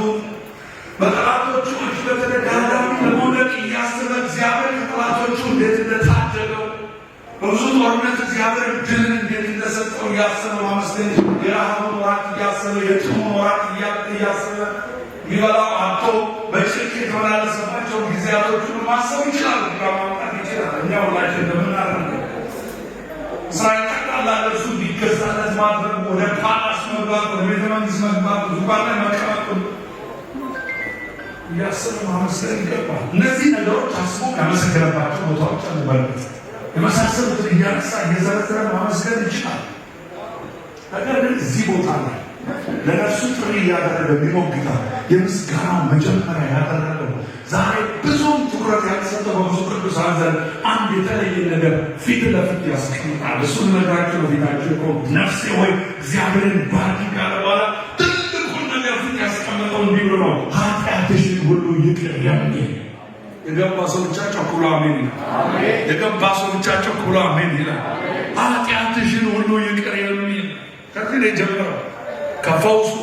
በጠላቶቹ እጅ በተደጋጋሚ ለመውደቅ እያሰበ እግዚአብሔር ጦርነት እግዚአብሔር ድልን እንዴት እንደሰጠው እያሰበ ማመስገን፣ የረሃቡን ወራት እያሰበ፣ የጥሙን ወራት እያሰበ፣ የሚበላው አጥቶ በጭንቅ የተመላለሰባቸውን ጊዜያቶች ሁሉ ማሰብ ይችላል፣ ማምጣት ይችላል። እኛ ሁላችን እንደምናደርገው እስራኤል ጠቅላላ ለእርሱ እንዲገዛለት ማድረግ፣ ወደ palace መግባት፣ ወደ ቤተ መንግስት መግባት፣ ዙፋን ላይ መቀመጡን እያሰበ ማመስገን ይገባል። እነዚህ ነገሮች አስቦ ያመሰገነባቸው ቦታዎች አሉ። በርግጥ የመሳሰሉትን እያነሳ እየዘረዘረ ማመስገን ይችላል። ነገር ግን እዚህ ቦታ ላይ ለነፍሱ ጥሪ እያደረገ የሚሞግታል የምስጋናው መጀመሪያ ያደረገው ዛሬ ብዙም ትኩረት ያልተሰጠው በብዙ ቅዱሳን ዘንድ አንድ የተለየ ነገር ፊት ለፊት ያስቀምጣል። እሱን ነግራችሁ በፊታችሁ የቆምኩት። ነፍሴ ሆይ እግዚአብሔርን ባርኪ ካለ በኋላ ትልቁን ነገር ፊት ያስቀምጠው እንዲህ ብሎ ነው፣ ኃጢአትሽን ሁሉ ይቅር የሚል። የገባ ሰው ብቻ ጮክ ብሎ አሜን ይላል። የገባ ሰው ብቻ ጮክ ብሎ አሜን ይላል። ኃጢአትሽን ሁሉ ይቅር የሚል። ከዚህ ነው የጀመረው። ከፈውሱ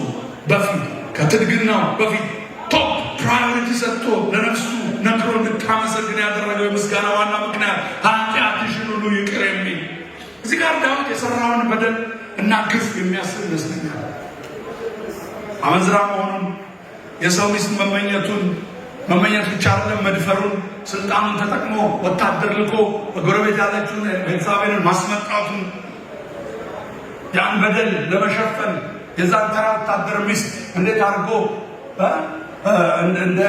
በፊት፣ ከትድግናው በፊት top priority ሰጥቶ ለነፍሱ ነግሮ እንድታመሰግን ያደረገው የምስጋና ዋና ምክንያት ኃጢአትሽን ሁሉ ይቅር የሚል። እዚህ ጋር ዳዊት የሰራውን በደል እና ግፍ የሚያስብ ይመስለኛል። አመንዝራ መሆኑን፣ የሰው ሚስት መመኘቱን፣ መመኘት ብቻ አይደለም መድፈሩን፣ ስልጣኑን ተጠቅሞ ወታደር ልኮ በጎረቤት ያለችውን ቤርሳቤንን ማስመጣቱን፣ ያን በደል ለመሸፈን የዛን ተራ ወታደር ሚስት እንዴት አድርጎ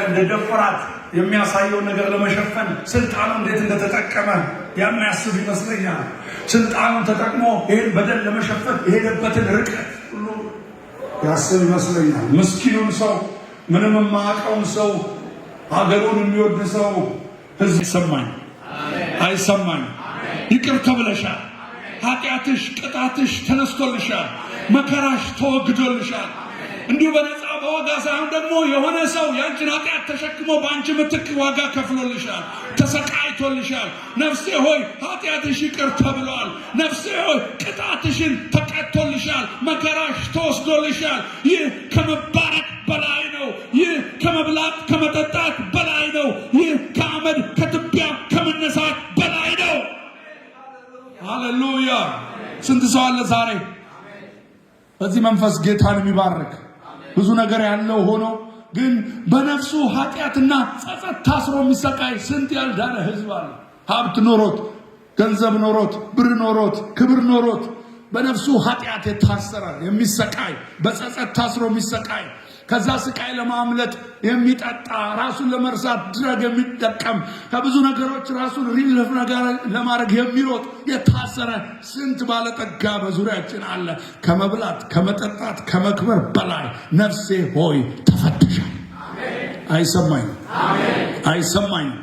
እንደደፈራት የሚያሳየውን ነገር ለመሸፈን ስልጣኑ እንዴት እንደተጠቀመ የሚያስብ ይመስለኛል። ስልጣኑን ተጠቅሞ ይህን በደል ለመሸፈን የሄደበትን ርቀት ሁሉ ያስብ ይመስለኛል። ምስኪኑን ሰው፣ ምንም የማያውቀውን ሰው፣ ሀገሩን የሚወድ ሰው፣ ህዝብ ይሰማኝ አይሰማኝ፣ ይቅር ተብለሻል። ኃጢአትሽ፣ ቅጣትሽ ተነስቶልሻል። መከራሽ ተወግዶልሻል። እንዲሁ በነፃ በዋጋ ሳይሆን ደግሞ የሆነ ሰው የአንቺን ኃጢአት ተሸክሞ በአንቺ ምትክ ዋጋ ከፍሎልሻል፣ ተሰቃይቶልሻል። ነፍሴ ሆይ ኃጢአትሽ ይቅር ተብሏል። ነፍሴ ሆይ ቅጣትሽን ተቀጥቶልሻል። መከራሽ ተወስዶልሻል። ይህ ከመባረክ በላይ ነው። ይህ ከመብላት ከመጠጣት በላይ ነው። ይህ ከአመድ ከትቢያ ከመነሳት በላይ ነው። ሃሌሉያ! ስንት ሰው አለ ዛሬ በዚህ መንፈስ ጌታን የሚባርክ? ብዙ ነገር ያለው ሆኖ ግን በነፍሱ ኃጢአትና ጸጸት ታስሮ የሚሰቃይ ስንት ያልዳነ ህዝብ አለ። ሀብት ኖሮት፣ ገንዘብ ኖሮት፣ ብር ኖሮት፣ ክብር ኖሮት በነፍሱ ኃጢአት የታሰረ የሚሰቃይ፣ በጸጸት ታስሮ የሚሰቃይ፣ ከዛ ስቃይ ለማምለጥ የሚጠጣ፣ ራሱን ለመርሳት drug የሚጠቀም፣ ከብዙ ነገሮች ራሱን relief ነገር ለማድረግ የሚሮጥ የታሰረ ስንት ባለጠጋ በዙሪያችን አለ። ከመብላት፣ ከመጠጣት፣ ከመክበር በላይ ነፍሴ ሆይ ተፈተሻል። አይሰማኝም፣ አይሰማኝም።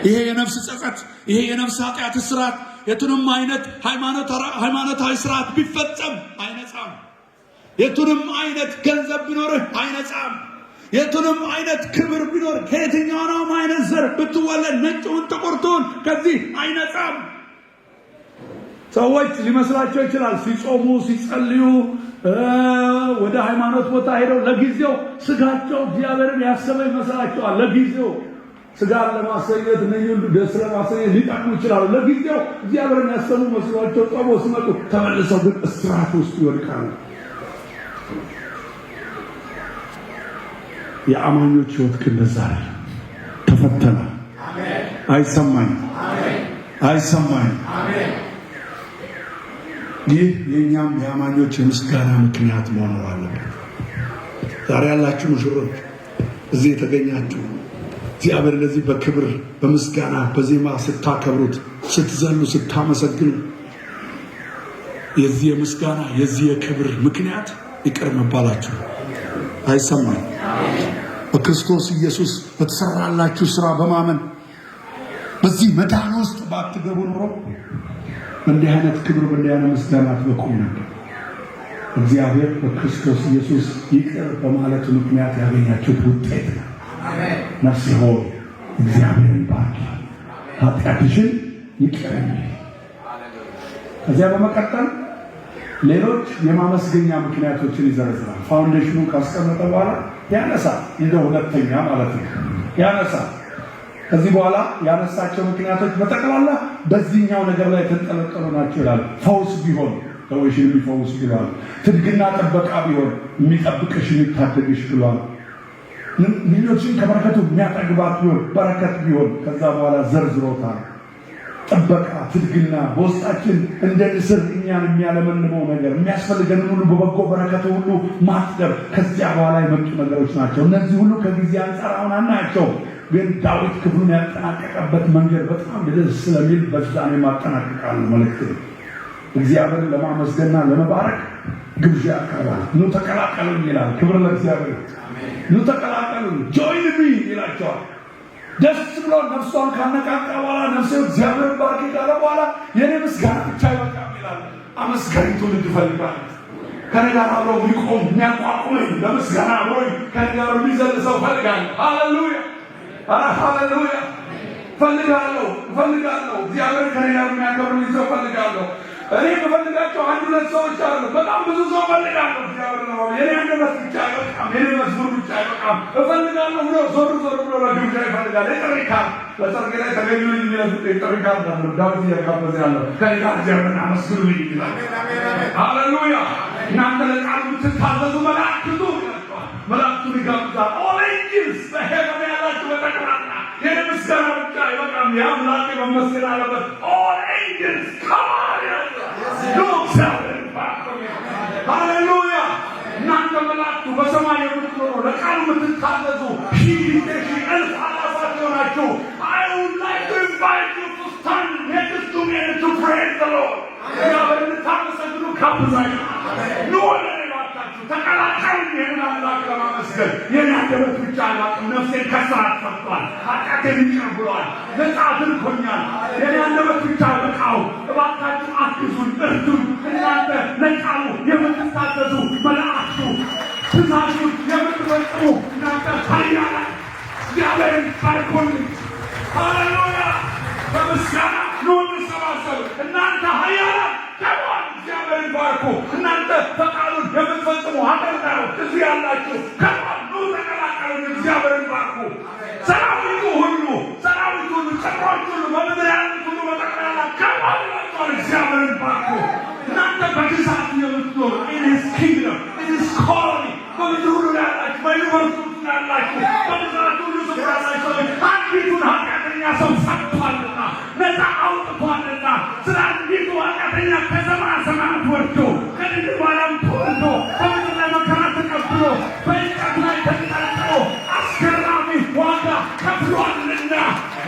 ይሄ የነፍስ ጸጸት፣ ይሄ የነፍስ ኃጢአት እስራት የቱንም አይነት ሃይማኖታዊ ስርዓት ቢፈጸም አይነጻም። የቱንም አይነት ገንዘብ ቢኖርህ አይነጻም። የቱንም አይነት ክብር ቢኖር፣ ከየትኛውንም አይነት ዘር ብትወለድ፣ ነጭውን ጥቁር ትሁን፣ ከዚህ አይነጻም። ሰዎች ሊመስላቸው ይችላል ሲጾሙ፣ ሲጸልዩ፣ ወደ ሃይማኖት ቦታ ሄደው ለጊዜው ስጋቸው እግዚአብሔርን ያሰበ ይመስላቸዋል። ለጊዜው ስጋን ለማሰኘት፣ እነዚህ ሁሉ ደስ ለማሰኘት ሊጠቅሙ ይችላሉ። ለጊዜው እግዚአብሔርን ያሰቡ መስሏቸው ጾመው ሲመጡ ተመልሰው ግን እስራት ውስጥ ይወድቃሉ። የአማኞች ህይወት ግን እንደዛ አይደለም። ተፈተነ። አይሰማኝም፣ አይሰማኝም። ይህ የእኛም የአማኞች የምስጋና ምክንያት መሆን አለበት። ዛሬ ያላችሁ ሙሽሮች፣ እዚህ የተገኛችሁ፣ እግዚአብሔር እንደዚህ በክብር በምስጋና በዜማ ስታከብሩት፣ ስትዘሉ፣ ስታመሰግኑ የዚህ የምስጋና የዚህ የክብር ምክንያት ይቅር መባላችሁ አይሰማኝ። በክርስቶስ ኢየሱስ በተሰራላችሁ ስራ በማመን በዚህ መዳን ውስጥ ባትገቡ ኑሮ በእንዲህ አይነት ክብር በእንዲህ አይነት ምስጋና አትበቁም ነበር። እግዚአብሔር በክርስቶስ ኢየሱስ ይቅር በማለቱ ምክንያት ያገኛችሁት ውጤት ነው። ነፍሴ ሆይ እግዚአብሔርን ባርኪ፣ ኃጢአትሽን ይቅር የሚል። ከዚያ በመቀጠል ሌሎች የማመስገኛ ምክንያቶችን ይዘረዝራል። Foundation ኑን ካስቀመጠ በኋላ ያነሳል። እንደ ሁለተኛ ማለት ነው ያነሳል። ከዚህ በኋላ ያነሳቸው ምክንያቶች በጠቅላላ በዚህኛው ነገር ላይ የተንጠለጠሉ ናቸው ይላል። ፈውስ ቢሆን፣ ደዌሽን የሚፈውስ ብሏል። ትድግና ጥበቃ ቢሆን፣ የሚጠብቅሽ የሚታደግሽ ብሏል። ልጆችን ከበረከቱ የሚያጠግባት ቢሆን፣ በረከት ቢሆን፣ ከዛ በኋላ ዘርዝሮታል። ጥበቃ፣ ትድግና፣ በውስጣችን እንደ ንስር እኛን የሚያለመልመው ነገር፣ የሚያስፈልገንን ሁሉ በበጎ በረከቱ ሁሉ ማጥገብ፣ ከዚያ በኋላ የመጡ ነገሮች ናቸው። እነዚህ ሁሉ ከጊዜ አንጻር አሁን አናያቸውም። ግን ዳዊት ክፍሉን ያጠናቀቀበት መንገድ በጣም ደስ ስለሚል በዛ ነው የማጠናቅቃለሁ መልእክት። እግዚአብሔርን ለማመስገንና ለመባረክ ግብዣ ያቀርባል። ኑ ተቀላቀሉኝ ይላል። ክብር ለእግዚአብሔር። ኑ ተቀላቀሉኝ፣ join me ይላቸዋል። ደስ ብሎ ነፍሷን ካነቃቃ በኋላ፣ ነፍሴ እግዚአብሔርን ባርኪ ካለ በኋላ፣ የኔ ምስጋና ብቻ አይበቃም ይላል። አመስጋኝ ትውልድ እፈልጋለሁ። ከኔ ጋር አብሮ የሚቆም፣ የሚያቋቁመኝ፣ በምስጋና አብሮኝ ከኔ ጋር የሚዘል ሰው እፈልጋለሁ። ሃሌሉያ! ኧረ ሃሌሉያ! እፈልጋለሁ፣ እፈልጋለሁ። እግዚአብሔር ከኔ ጋር የሚያከብርልኝ ሰው እፈልጋለሁ። እኔ የምፈልጋቸው አንድ ሁለት ሰዎች አሉ። በጣም ብዙ ሰው እፈልጋለሁ። እግዚአብሔር ነው። የኔ አንደበት ብቻ አይበቃም። የኔ መዝሙር ብቻ አይበቃም። እፈልጋለሁ ብሎ ዞር ዞር ብሎ ለግብዣ ይፈልጋል። የጥሪ ካርድ፣ በሰርጌ ላይ ተገኙልኝ የሚለው የጥሪ ካርድ አለ። ዳዊት እያጋበዘ ያለው ከኔ ጋር እግዚአብሔርን አመስግኑልኝ ይላል። ሃሌሉያ! እናንተ ለቃሉ የምትታዘዙ መላእክቱ ይላቸዋል። መላእክቱን ይጋብዛል። All angels፣ በ heaven ያላችሁ በጠቅላላ፣ የኔ ምስጋና ብቻ አይበቃም። የአምላኬ መመስገን አለበት። All angels, come on! እግዚአብሔር፣ ሃሌሉያ! እናንተ መላእክቱ በሰማይ የምትኖሩ፣ ለቃሉ የምትታዘዙ፣ ሺህ ጊዜ ሺህ እልፍ አላፋት የሆናችሁ፣ I would like to invite you to stand next to me and to praise the Lord። እግዚአብሔር እንድታመሰግኑ ጋብዛችሁ፣ ኑ ወደ እኔ እባካችሁ ተቀላቀሉ። ይህንን አምላክ ለማመስገን የኔ አንደበት ብቻ አይበቃም። ነፍሴን ከስራት ፈቷል፣ ኃጢአቴን ይቅር ብሏል፣ ነፃ አድርጎኛል። የኔ አንደበት ብቻ አይበቃው። እባካችሁ አግዙኝ፣ እርዱኝ። እናንተ ለቃሉ የምትታዘዙ መላእክቱ፣ ትእዛዙን የምትፈጽሙ እናንተ ኃያላን፣ እግዚአብሔርን ባርኩልኝ። ሃሌሉያ! በምስጋና ኑ እንሰባሰብ። እናንተ ኃያላን come on፣ እግዚአብሔርን ባርኩ። እናንተ ፈቃዱን የምትፈጽሙ አገልጋዮች እዚህ ያላችሁ፣ come on፣ ኑ ተቀላቀሉን፣ እግዚአብሔርን ባርኩ። ሰራዊቱ ሁሉ፣ ሰራዊቱ ሁሉ፣ ጭፍሮች ሁሉ፣ በምድር ያሉት ሁሉ በጠቅላላ come on ይላቸዋል። እግዚአብሔርን ባርኩ። እናንተ በግዛቱ የምትኖሩ፣ in his kingdom, in his colony፣ በምድር ሁሉ ያላችሁ፣ በ universe ውስጥ ያላችሁ፣ በግዛቱ ሁሉ ስፍራ ያላችሁ ሰዎች፣ አንዲቱን ኃጢአተኛ ሰው ሰጥቷልና፣ ነፃ አውጥቷልና፣ ስለ አንዲቱ ኃጢአተኛ ከሰማየ ሰማያት ወርዶ፣ ከድንግል ማርያም ተወልዶ፣ በምድር ላይ መከራ ተቀብሎ፣ በእንጨት ላይ ተንጠልጥሎ አስገራሚ ዋጋ ከፍሏልና፣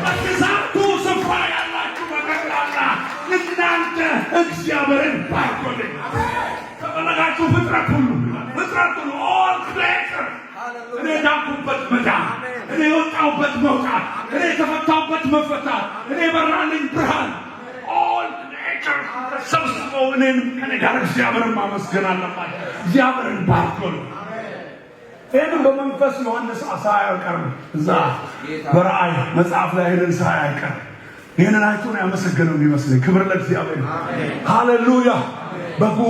በግዛቱ ስፍራ ያላችሁ በጠቅላላ እናንተ እግዚአብሔርን ባርኩልኝ። ከፈለጋችሁ ፍጥረት ሁሉ፣ ፍጥረት ሁሉ፣ all creature፣ እኔ የዳንኩበት መዳን፣ እኔ የወጣሁበት መውጣት፣ እኔ የተፈታሁበት መፈታት፣ እኔ የበራልኝ ብርሃን፣ all creature ተሰብስበው እኔን ከኔ ጋር እግዚአብሔርን ማመስገን አለባቸው። እግዚአብሔርን ባርኩልኝ። ይህንን በመንፈስ ዮሐንስ ሳያይ አይቀርም። እዛ በራእይ መጽሐፍ ላይ ይህንን ሳያይ አይቀርም። ይህንን አይቶ ነው ያመሰገነው የሚመስለኝ። ክብር ለእግዚአብሔር፣ ሃሌሉያ። በጉ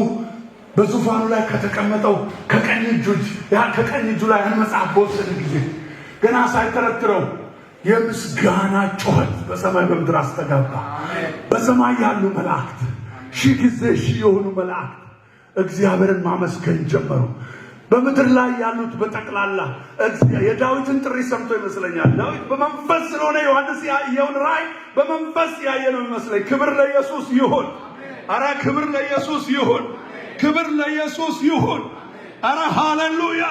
በዙፋኑ ላይ ከተቀመጠው ከቀኝ እጁ ያ ከቀኝ እጁ ላይ ያን መጽሐፍ በወሰደ ጊዜ ገና ሳይተረትረው የምስጋና ጩኸት በሰማይ በምድር አስተጋባ። በሰማይ ያሉ መላእክት፣ ሺህ ጊዜ ሺህ የሆኑ መላእክት እግዚአብሔርን ማመስገን ጀመሩ። በምድር ላይ ያሉት በጠቅላላ የዳዊትን ጥሪ ሰምቶ ይመስለኛል። ዳዊት በመንፈስ ስለሆነ ዮሐንስ ያየውን ራእይ በመንፈስ ያየ ነው ይመስለኝ። ክብር ለኢየሱስ ይሁን። አረ ክብር ለኢየሱስ ይሁን። ክብር ለኢየሱስ ይሁን። አረ ሃሌሉያ፣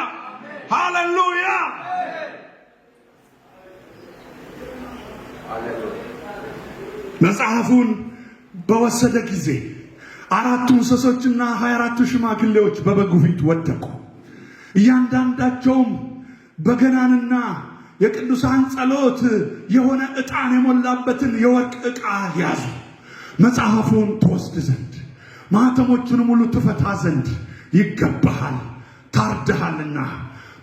ሃሌሉያ። መጽሐፉን በወሰደ ጊዜ አራቱ እንስሶችና 24ቱ ሽማግሌዎች በበጉ ፊት ወደቁ። እያንዳንዳቸውም በገናንና የቅዱሳን ጸሎት የሆነ ዕጣን የሞላበትን የወርቅ ዕቃ ያዙ። መጽሐፉን ትወስድ ዘንድ ማኅተሞቹንም ሁሉ ትፈታ ዘንድ ይገባሃል፣ ታርደሃልና።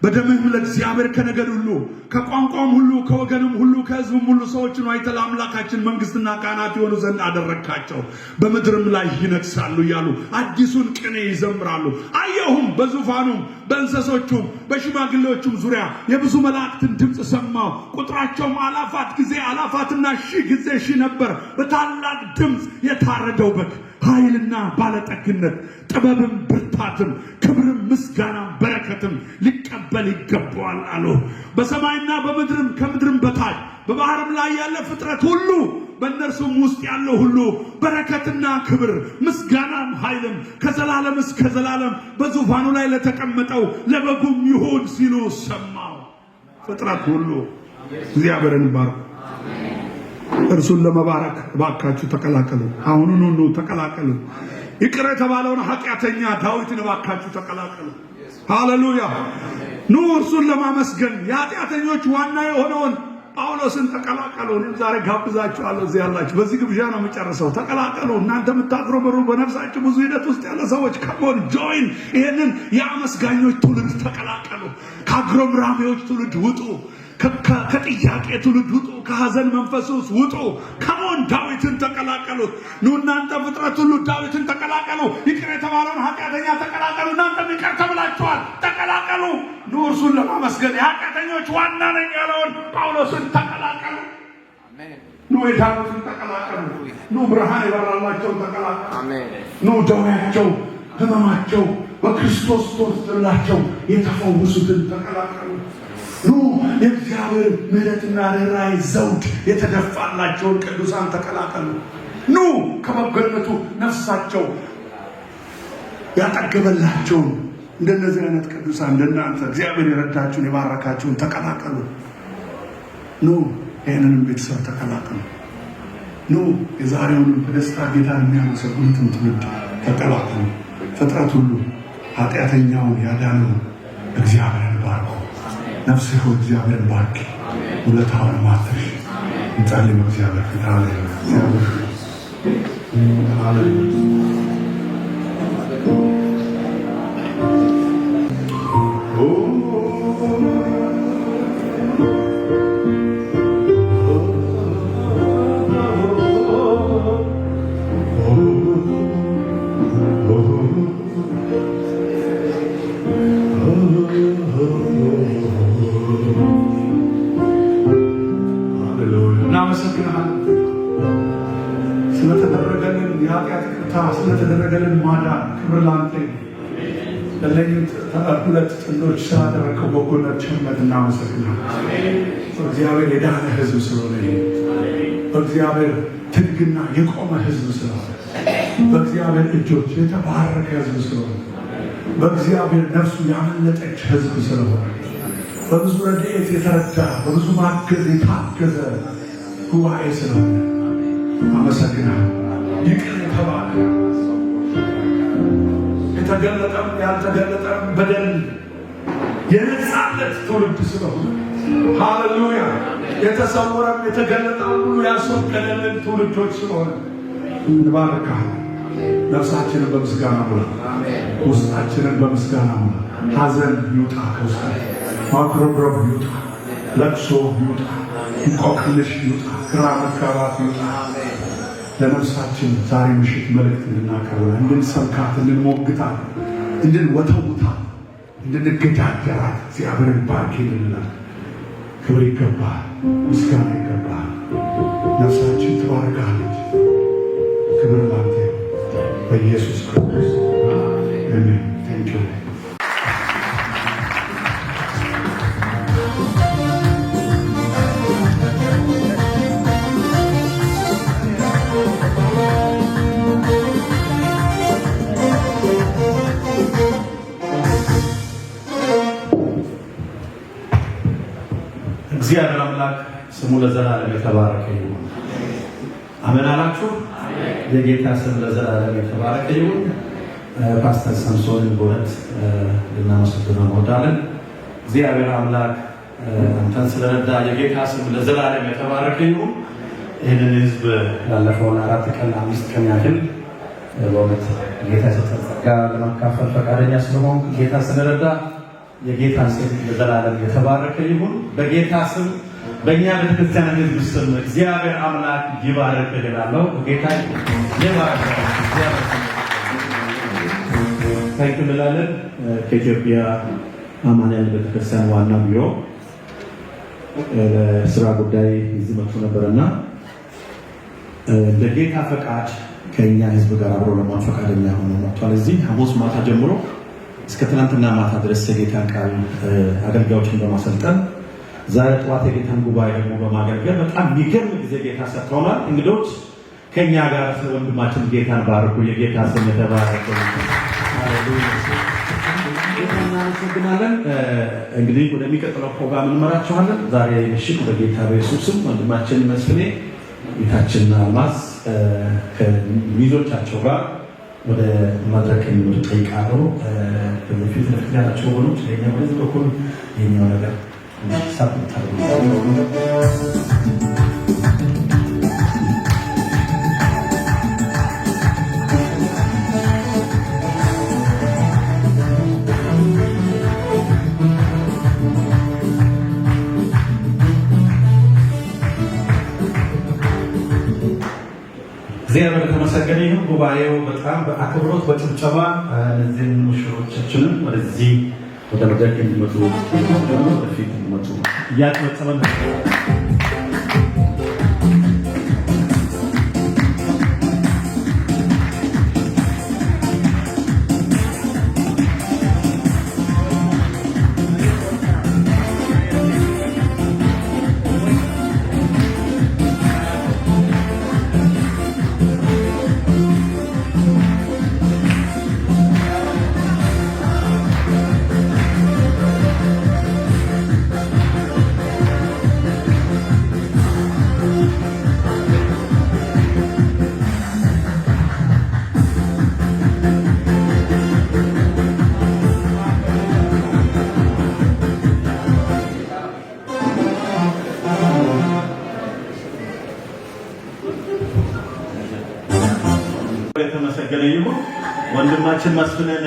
በደምህም ለእግዚአብሔር ከነገድ ሁሉ፣ ከቋንቋም ሁሉ፣ ከወገንም ሁሉ፣ ከሕዝብም ሁሉ ሰዎችን ዋጅተህ ለአምላካችን መንግስትና ካህናት ይሆኑ ዘንድ አደረግካቸው፣ በምድርም ላይ ይነግሳሉ እያሉ አዲሱን ቅኔ ይዘምራሉ። አየሁም፣ በዙፋኑም በእንስሶቹም በሽማግሌዎቹም ዙሪያ የብዙ መላእክትን ድምፅ ሰማሁ። ቁጥራቸውም አእላፋት ጊዜ አእላፋትና ሺህ ጊዜ ሺህ ነበር። በታላቅ ድምፅ የታረደው በግ ኃይልና ባለጠግነት፣ ጥበብም ብርታትም፣ ክብርም ምስጋናም በረከትም ሊቀበል ይገባዋል አሉ። በሰማይና በምድርም ከምድርም በታች በባህርም ላይ ያለ ፍጥረት ሁሉ በእነርሱም ውስጥ ያለው ሁሉ በረከትና ክብር ምስጋናም ኃይልም ከዘላለም እስከ ዘላለም በዙፋኑ ላይ ለተቀመጠው ለበጉም ይሁን ሲሉ ሰማሁ። ፍጥረት ሁሉ እግዚአብሔርን ባርኩ። እርሱን ለመባረክ እባካችሁ ተቀላቀሉ። አሁኑኑ ኑ ተቀላቀሉ። ይቅር የተባለውን ኃጢአተኛ ዳዊትን እባካችሁ ተቀላቀሉ። ሃሌሉያ! ኑ እርሱን ለማመስገን የኃጢአተኞች ዋና የሆነውን ጳውሎስን ተቀላቀሉ። እኔም ዛሬ ጋብዛችኋለሁ። እዚህ ያላችሁ በዚህ ግብዣ ነው የምጨርሰው። ተቀላቀሉ። እናንተ የምታጉረመርሙ፣ በነፍሳችሁ ብዙ ሂደት ውስጥ ያለ ሰዎች come on, join። ይሄንን የአመስጋኞች ትውልድ ተቀላቀሉ። ከአጉረምራሚዎች ትውልድ ውጡ። ከጥያቄ ትውልድ ውጡ። ከሐዘን መንፈስ ውስጥ ውጡ። Come on, ዳዊትን ተቀላቀሉት። ኑ እናንተ ፍጥረት ሁሉ ዳዊትን ተቀላቀሉ። ይቅር የተባለውን ኃጢአተኛ ተቀላቀሉ። እናንተም ይቅር ተብላችኋል። ተቀላቀሉ። ኑ እርሱን ለማመስገን የኃጢአተኞች ዋና ነኝ ያለውን ጳውሎስን ተቀላቀሉ። ኑ የዳኑትን ተቀላቀሉ። ኑ ብርሃን የበራላቸውን ተቀላቀሉ። ኑ ደዌያቸው ሕመማቸው በክርስቶስ ተወስዶላቸው የተፈወሱትን ተቀላቀሉ። ኑ የእግዚአብሔር ምሕረትና ርኅራኄ ዘውድ የተደፋላቸውን ቅዱሳን ተቀላቀሉ። ኑ ከበጎነቱ ነፍሳቸው ያጠገበላቸውን እንደነዚህ አይነት ቅዱሳን፣ እንደናንተ እግዚአብሔር የረዳችሁን የባረካችሁን ተቀላቀሉ። ኑ ይህንንም ቤተሰብ ተቀላቀሉ። ኑ የዛሬውንም በደስታ ጌታን የሚያመሰግኑትን ትውልድ ተቀላቀሉ። ፍጥረት ሁሉ ኃጢአተኛውን ያዳነውን እግዚአብሔርን ባርኩ። ነፍሴ ሆይ እግዚአብሔርን ባርኪ፣ ውለታውን አትርሺ። እንጸልይ በእግዚአብሔር ፊት። ሃሌሉያ፣ ሃሌሉያ። እናመሰግንሃለን ስለተደረገልን የኃጢአት ይቅርታ፣ ስለተደረገልን ማዳን። ክብር ላንተ ይሁን። ለእነኝህ ሁለት ጥንዶች ስላደረግከው በጎነት፣ ቸርነት እናመሰግናለን። በእግዚአብሔር የዳነ ሕዝብ ስለሆነ፣ ይሄ በእግዚአብሔር ትድግና የቆመ ሕዝብ ስለሆነ፣ በእግዚአብሔር እጆች የተባረከ ሕዝብ ስለሆነ፣ በእግዚአብሔር ነፍሱ ያመለጠች ሕዝብ ስለሆነ፣ በብዙ ረድኤት የተረዳ፣ በብዙ ማገዝ የታገዘ ጉባኤ ስለሆነ አመሰግናለሁ። ይቅር የተባለ፣ የተገለጠም ያልተገለጠም በደል የነጻለት ትውልድ ስለሆነ፣ ሃሌሉያ፣ የተሰወረም የተገለጠም ሁሉ ያስወገደልን ትውልዶች ስለሆነ እንባርካለን። ነፍሳችንን በምስጋና ሙላ፣ ውስጣችንን በምስጋና ሙላ። ሐዘን ይውጣ ከውስጣችን፣ ማጉረምረም ይውጣ፣ ለቅሶ ይውጣ፣ እንቆቅልሽ ይውጣ፣ ግራ መጋባት ይውጣ። ለነፍሳችን ዛሬ ምሽት መልእክት እንድናቀርብ፣ እንድንሰብካት፣ እንድንሞግታት፣ እንድንወተውታት፣ እንድንገዳደራት፣ እግዚአብሔርን ባርኪ እንላለን። ክብር ይገባል፣ ምስጋና ይገባል። ነፍሳችን ትባርካለች። ክብር ላንተ ይሁን በኢየሱስ ክርስቶስ አሜን። Thank you. እግዚአብሔር አምላክ ስሙ ለዘላለም የተባረከ ይሁን። አሜን አላችሁ። የጌታ ስም ለዘላለም የተባረከ ይሁን። ፓስተር ሳምሶንን በእውነት ልናመሰግነው እንወዳለን። እግዚአብሔር አምላክ አንተን ስለረዳ የጌታ ስም ለዘላለም የተባረከ ይሁን። ይህንን ህዝብ ያለፈውን 4 ቀን 5 ቀን ያህል በእውነት ጌታ የሰጠን ጸጋ ለማካፈል ፈቃደኛ ስለሆንክ፣ ጌታ ስለረዳ የጌታ ስም ለዘላለም የተባረከ ይሁን። በጌታ ስም፣ በእኛ ቤተክርስቲያን ሕዝብ ስም እግዚአብሔር አምላክ ይባርክ እላለሁ። ጌታ ይባርክ። እግዚአብሔር thank you እንላለን። ከኢትዮጵያ አማንያን ቤተክርስቲያን ዋና ቢሮ ለስራ ጉዳይ እዚህ መጥቶ ነበርና እንደ ጌታ ፈቃድ ከእኛ ህዝብ ጋር አብሮ ለመሆን ፈቃደኛ ሆኖ መጥቷል። እዚህ ሐሙስ ማታ ጀምሮ እስከ ትናንትና ማታ ድረስ የጌታን ቃል አገልጋዮችን በማሰልጠን፣ ዛሬ ጠዋት የጌታን ጉባኤ ደግሞ በማገልገል በጣም የሚገርም ጊዜ ጌታ ሰጥቶናል። እንግዶች ከእኛ ጋር ስለ ወንድማችን ጌታን ባርኩ። የጌታ ስም የተባረከ ይሁን። ሃሌሉያ። ጌታ እናመሰግናለን። እንግዲህ ወደሚቀጥለው ፕሮግራም እንመራችኋለን። ዛሬ ምሽት በጌታ በኢየሱስ ስም ወንድማችን መስፍኔ፣ ጌታችን አልማዝ ከሚዜዎቻቸው ጋር ወደ መድረክ እንዲመጡ ጠይቃለሁ። በዚህ ፊት ለፊት ያላቸው ወገኖች ለኛ ወደዚህ በኩል የኛው ነገር support አድርጉ። እግዚአብሔር የተመሰገነ ይሁን። ጉባኤው በጣም በአክብሮት በጭብጨባ እነዚህን ሙሽሮቻችንን ወደዚህ ወደ መድረክ እንዲመጡ፣ ደግሞ ወደፊት እንዲመጡ እያጨበጨበን። የተመሰገነ ይሁን። ወንድማችን መስፍንን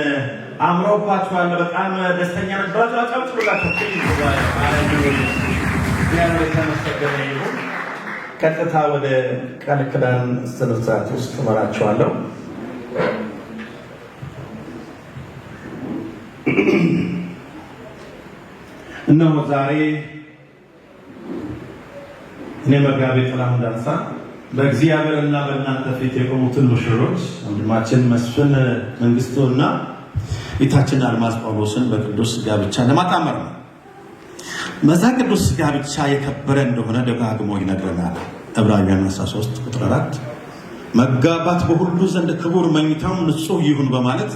አምሮባችኋል። በጣም ደስተኛ ነበራችሁ። አጨብጭቡላቸው። እግዚአብሔር የተመሰገነ ይሁን። ቀጥታ ወደ ቃል ኪዳን ስነ ስርዓት ውስጥ እመራችኋለሁ። እነሆ ዛሬ እኔ መጋቤ ጥላሁን ዳንሳ በእግዚአብሔርና በእናንተ ፊት የቆሙትን ሙሽሮች ወንድማችን መስፍን መንግስቱ እና እህታችን አልማዝ ጳውሎስን በቅዱስ ጋብቻ ለማጣመር ነው። መጽሐፍ ቅዱስ ጋብቻ የከበረ እንደሆነ ደጋግሞ ይነግረናል። ዕብራውያን 13 ቁጥር 4 መጋባት በሁሉ ዘንድ ክቡር፣ መኝታውም ንጹሕ ይሁን በማለት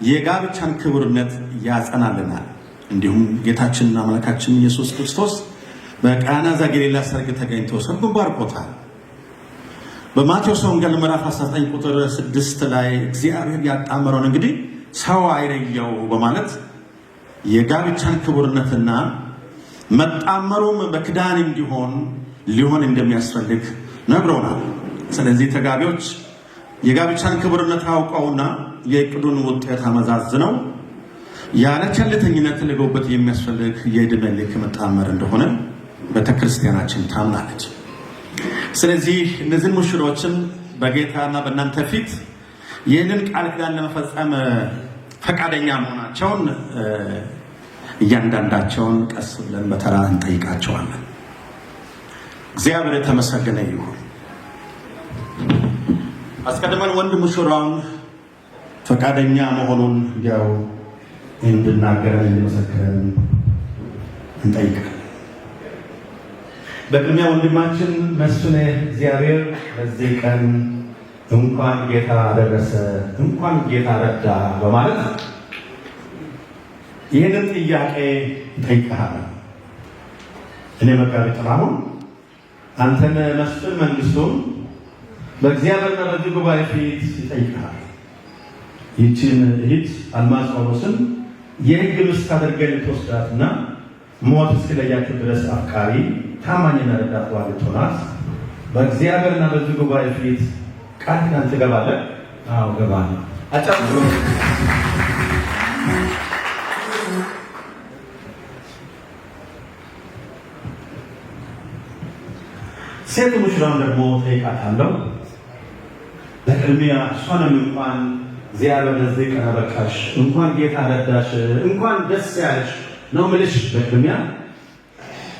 የጋብቻን ክቡርነት ያጸናልናል። እንዲሁም ጌታችንና አምላካችን ኢየሱስ ክርስቶስ በቃና ዘገሊላ ሰርግ ተገኝቶ ሰርጉን ባርኮታል። በማቴዎስ ወንጌል ምዕራፍ 19 ቁጥር 6 ላይ እግዚአብሔር ያጣመረውን እንግዲህ ሰው አይለየው በማለት የጋብቻን ክቡርነትና መጣመሩም በክዳን እንዲሆን ሊሆን እንደሚያስፈልግ ነግሮናል። ስለዚህ ተጋቢዎች የጋብቻን ክቡርነት አውቀውና የእቅዱን ውጤት አመዛዝነው ያለ ቸልተኝነት ሊገቡበት የሚያስፈልግ የዕድሜ ልክ መጣመር እንደሆነ ቤተክርስቲያናችን ታምናለች። ስለዚህ እነዚህን ሙሽሮችን በጌታና በእናንተ ፊት ይህንን ቃል ኪዳን ለመፈጸም ፈቃደኛ መሆናቸውን እያንዳንዳቸውን ቀስ ብለን በተራ እንጠይቃቸዋለን። እግዚአብሔር የተመሰገነ ይሁን። አስቀድመን ወንድ ሙሽራውን ፈቃደኛ መሆኑን እንዲያው እንድናገረን እንድመሰክረን እንጠይቃለን። በቅድሚያ ወንድማችን መስፍኔ፣ እግዚአብሔር በዚህ ቀን እንኳን ጌታ አደረሰ፣ እንኳን ጌታ ረዳ በማለት ይህንን ጥያቄ እጠይቅሃለሁ። እኔ መጋቢ ጥላሁን አንተን መስፍን መንግስቱን በእግዚአብሔርና በዚህ ጉባኤ ፊት ይጠይቅሃል። ይህችን እህት አልማዝ ጳውሎስን የሕግ ሚስት አድርገህ ልትወስዳትና ሞት እስኪለያችሁ ድረስ አፍቃሪ፣ ታማኝና ረዳት ባል ልትሆናት በእግዚአብሔርና በዚህ ጉባኤ ፊት ቃል ኪዳን ትገባለህ? አዎ፣ እገባለሁ። አጨብጭቡ። ሴት ሙሽራውን ደግሞ ጠይቃታለሁ። በቅድሚያ እሷንም እንኳን እግዚአብሔር ለዚህ ቀን አበቃሽ፣ እንኳን ጌታ ረዳሽ፣ እንኳን ደስ ያለሽ ነው ምልሽ በቅድሚያ።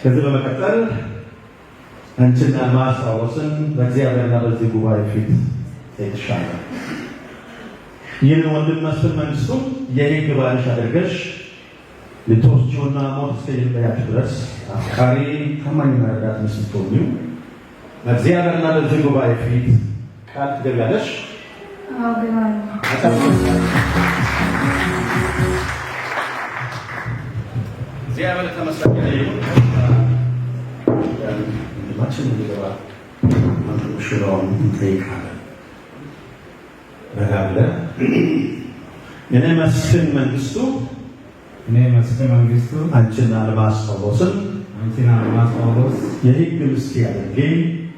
ከዚህ በመቀጠል አንቺና አልማዝ ጳውሎስን በእግዚአብሔርና በዚህ ጉባኤ ፊት ጠይቅሻለሁ። ይህን ወንድም መስፍን መንግስቱ የሕግ ባልሽ አድርገሽ ልትወስጂውና ሞት እስከሚለያችሁ ድረስ አፍቃሪ፣ ታማኝና ረዳት ሚስት ልትሆኚው በእግዚአብሔርና በዚህ ጉባኤ ፊት ቃል ትገቢያለሽ? አዎ፣ እገባለሁ። እግዚአብሔር የተመሰገነ ይሁን። ወንድማችን እንዲገባ ሙሽራውን እንጠይቃለን። ረጋ ብለህ እኔ መስፍን መንግስቱ እኔ መስፍን መንግስቱ አንቺን አልማዝ ጳውሎስን አንቺን አልማዝ ጳውሎስ የሕግ ሚስቴ አድርጌ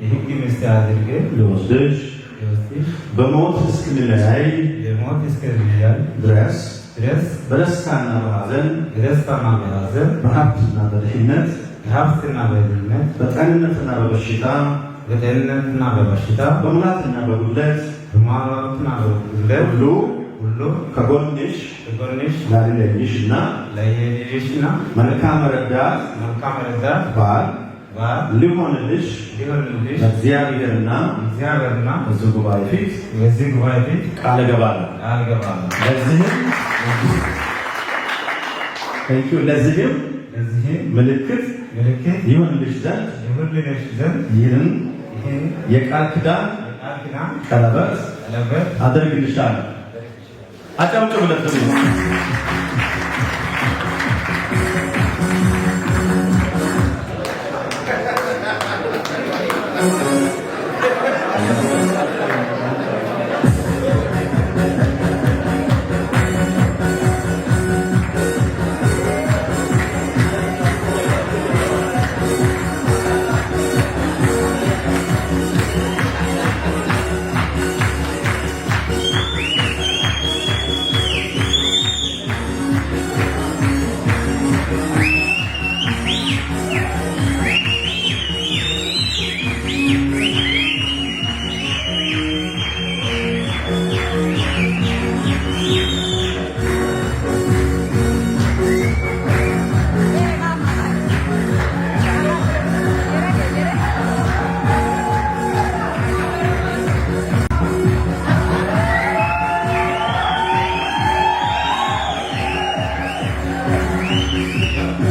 የሕግ ሚስት አድርጌ ልወስድሽ ልወስድሽ በሞት እስክንለያይ በሞት እስክንለያይ ድረስ ድረስ በደስታና በሐዘን በደስታና በሐዘን በሀብትና በድህነት በሀብትና በድህነት በጤንነትና በበሽታ በጤንነትና በበሽታ በሙላትና በጉድለት በሙላትና በጉድለት ሁሉ ሁሉ ከጎንሽ ከጎንሽ ላልለይሽ እና ላልለይሽና መልካም ረዳት መልካም ረዳት ባል ባል ሊሆንልሽ ሊሆንልሽ በእግዚአብሔርና እግዚአብሔርና በዚህ ጉባኤ ፊት በዚህ ጉባኤ ፊት ቃል እገባለሁ። ቃል እገባለሁ። ለዚህም thank you፣ ለዚህም ለዚህም ምልክት ምልክት ይሆንልሽ ዘንድ ይሆንልሽ ዘንድ ይህንን ይህን የቃል ኪዳን የቃል ኪዳን ቀለበት ቀለበት አደርግልሻለሁ። አጨብጭቡለት።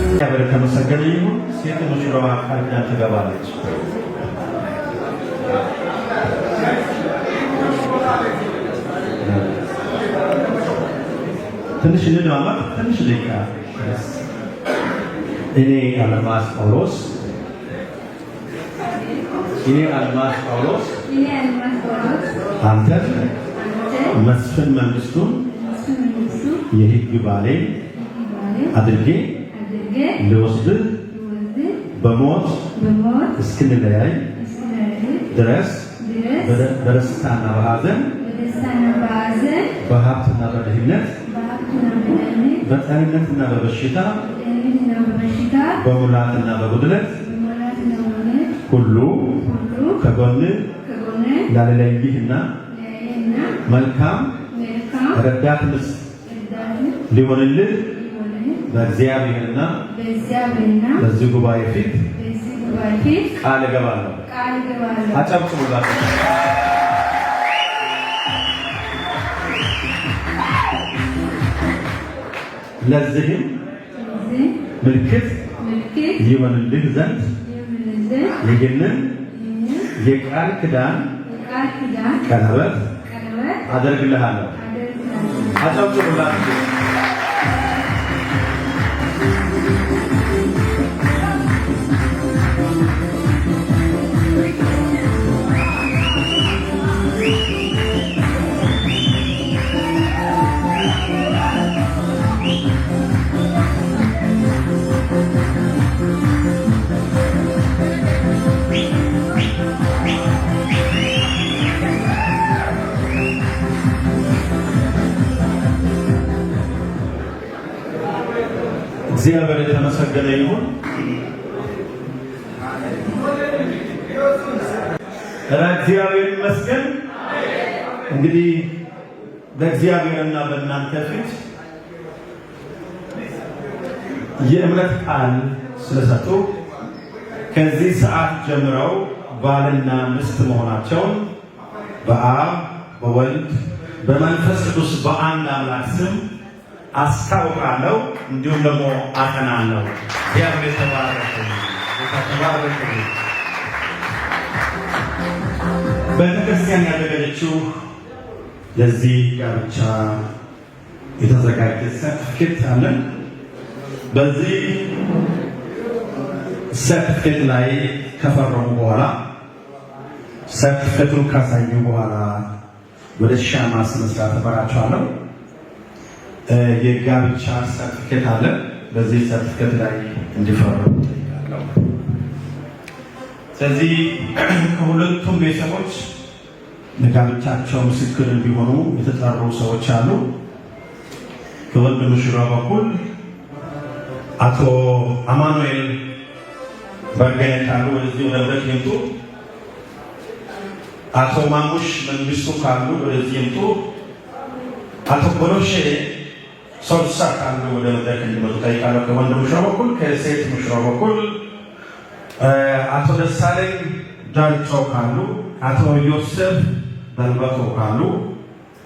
እግዚአብሔር የተመሰገነ ይሁን። ሴት ሙሽራዋ ቃል ኪዳን ትገባለች። ትንሽ እንደማመጥ፣ ትንሽ ደቂቃ። እኔ አልማዝ ጳውሎስ፣ እኔ አልማዝ ጳውሎስ እኔ አልማዝ ጳውሎስ አንተን አንተ መስፍን መንግስቱን መስፍን መንግስቱ የሕግ ባሌ ባሌ አድርጌ አድርጌ ልወስድህ ልወስድህ በሞት በሞት እስክንለያይ እስክንለያይ ድረስ ድረስ በደስታና በሐዘን በደስታና በሐዘን በሀብትና በድህነት በሀብትና በድህነት በጤንነትና በበሽታ በጤንነትና በበሽታ በሙላትና በጉድለት በሙላትና በጉድለት ሁሉ ሁሉ ከጎንህ ከጎንህ ላልለይህና ላልለይህና መልካም መልካም ረዳት ሚስት ረዳት ሊሆንልህ ሊሆንልህ በእግዚአብሔርና በእግዚአብሔርና በዚህ ጉባኤ ፊት በዚህ ጉባኤ ፊት ቃል እገባለሁ። ቃል እገባለሁ። አጨብጭቡላቸው። ለዚህም ለዚህ ምልክት ምልክት ይሆንልህ ዘንድ ይሆንልህ ዘንድ ይህንን ይህንን የቃል ኪዳን የቃል ኪዳን ቀለበት ቀለበት አደርግልሃለሁ። አደርግልሃለሁ። አጨብጭቡላቸው። እግዚአብሔር የተመሰገነ ይሁን። ኧረ እግዚአብሔር ይመስገን። እንግዲህ በእግዚአብሔርና በእናንተ ፊት የእምነት ቃል ስለሰጡ ከዚህ ሰዓት ጀምረው ባልና ሚስት መሆናቸውን በአብ፣ በወልድ፣ በመንፈስ ቅዱስ በአንድ አምላክ ስም አስታውቃለሁ፣ እንዲሁም ደግሞ አጠናለሁ። እግዚአብሔር የተባረከ ይሁን። ጌታ ተባረከ ይሁን። ቤተክርስቲያን ያዘጋጀችው ለዚህ ጋብቻ የተዘጋጀ ሰርቲፊኬት አለን። በዚህ ሰርቲፊኬት ላይ ከፈረሙ በኋላ፣ ሰርቲፊኬቱን ካሳዩ በኋላ ወደ ሻማ ስነስርዓት እመራቸዋለሁ። የጋብቻ ሰርቲፊኬት አለ። በዚህ ሰርቲፊኬት ላይ እንዲፈርሙ እጠይቃለሁ። ስለዚህ ከሁለቱም ቤተሰቦች ለጋብቻቸው ምስክር እንዲሆኑ የተጠሩ ሰዎች አሉ። ከወንድ ሙሽራ በኩል አቶ አማኑኤል በርገነ ካሉ ወደዚህ ወደ መድረክ ይምጡ። አቶ ማሙሽ መንግስቱ ካሉ ወደዚህ ይምጡ። አቶ ቦሎሼ ሶልሳ ካሉ ወደ መድረክ እንዲመጡ ጠይቃለሁ። ከወንድ ሙሽራ በኩል። ከሴት ሙሽራ በኩል አቶ ደሳለኝ ዳርጮ ካሉ፣ አቶ ዮሴፍ በልበቶ ካሉ፣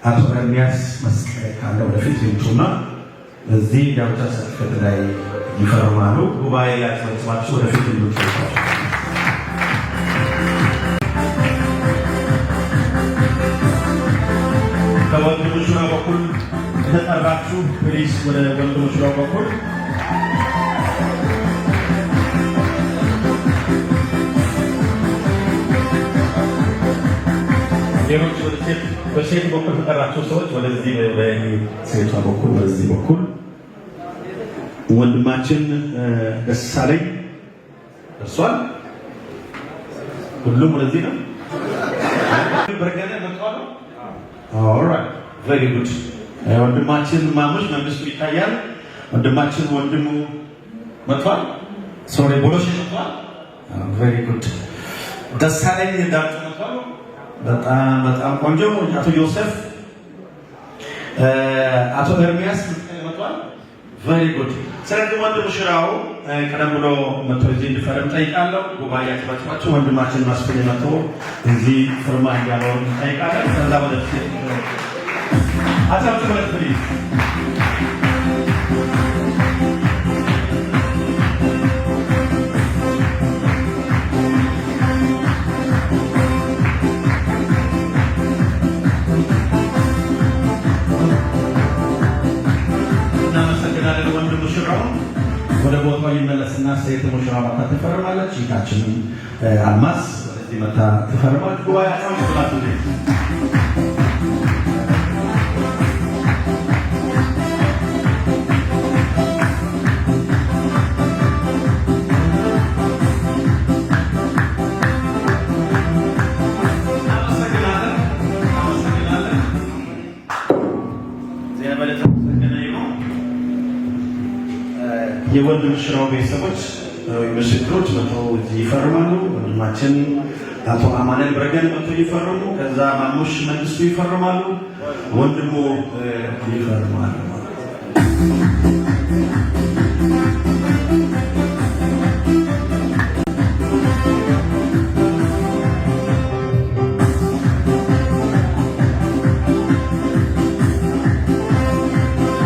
አቶ ኤርሚያስ መስቀል ካለ ወደፊት ይምጡና እዚህ ጋብቻ ሰርቲፊኬት ላይ ይፈርማሉ። ጉባኤ ያጨበጭባችሁ ወደፊት እንዲመጡ። ከወንድ ሙሽራ በኩል የተጠራችሁ please ወደ ወንድ ሙሽራ በኩል። ሌሎች ወደ ሴት በሴት በኩል የተጠራችሁ ሰዎች ወደዚህ በሴቷ በኩል ወደዚህ በኩል። ወንድማችን ደሳለኝ ደርሷል። ሁሉም ወደዚህ ነው። በርገነ መጥቷል። Alright, very good። ወንድማችን ማሙሽ መንግስቱ ይታያል። ወንድማችን ወንድሙ መጥቷል። Sorry፣ ቦሎሽ መጥቷል። Very good። ደሳለኝ ዳርጮ መጥቷል። በጣም በጣም ቆንጆ። አቶ ዮሴፍ፣ አቶ ኤርሚያስ መጥቷል። Very good። ስለዚህ ወንድ ሙሽራው ቀደም ብሎ መጥቶ እዚህ እንዲፈርም ጠይቃለሁ። ጉባኤ ያጨበጭባችሁ ወንድማችን መስፍን መጥቶ እዚህ ፍርማ እንዲያኖር እንጠይቃለን። ከዛ ወደ አጨብጭቡለት please። እናመሰግናለን። ወንድ ሙሽራው ወደ ቦታው ይመለስና ሴት ሙሽራ መታ ትፈርማለች። ይታችንም አልማዝ ወደዚህ መታ ትፈርማለች። ጉባኤ አጨብጭቡላት። እናመሰግናለን። እናመሰግናለን። እግዚአብሔር የተመሰገነ ይሁን። የወንድ ሙሽራው ቤተሰቦች ምስክሮች መጥተው እዚህ ይፈርማሉ። ወንድማችን አቶ አማኑኤል ብረገን መጥተው ይፈርሙ። ከዛ ማሙሽ መንግስቱ ይፈርማሉ። ወንድሙ ይፈርማሉ።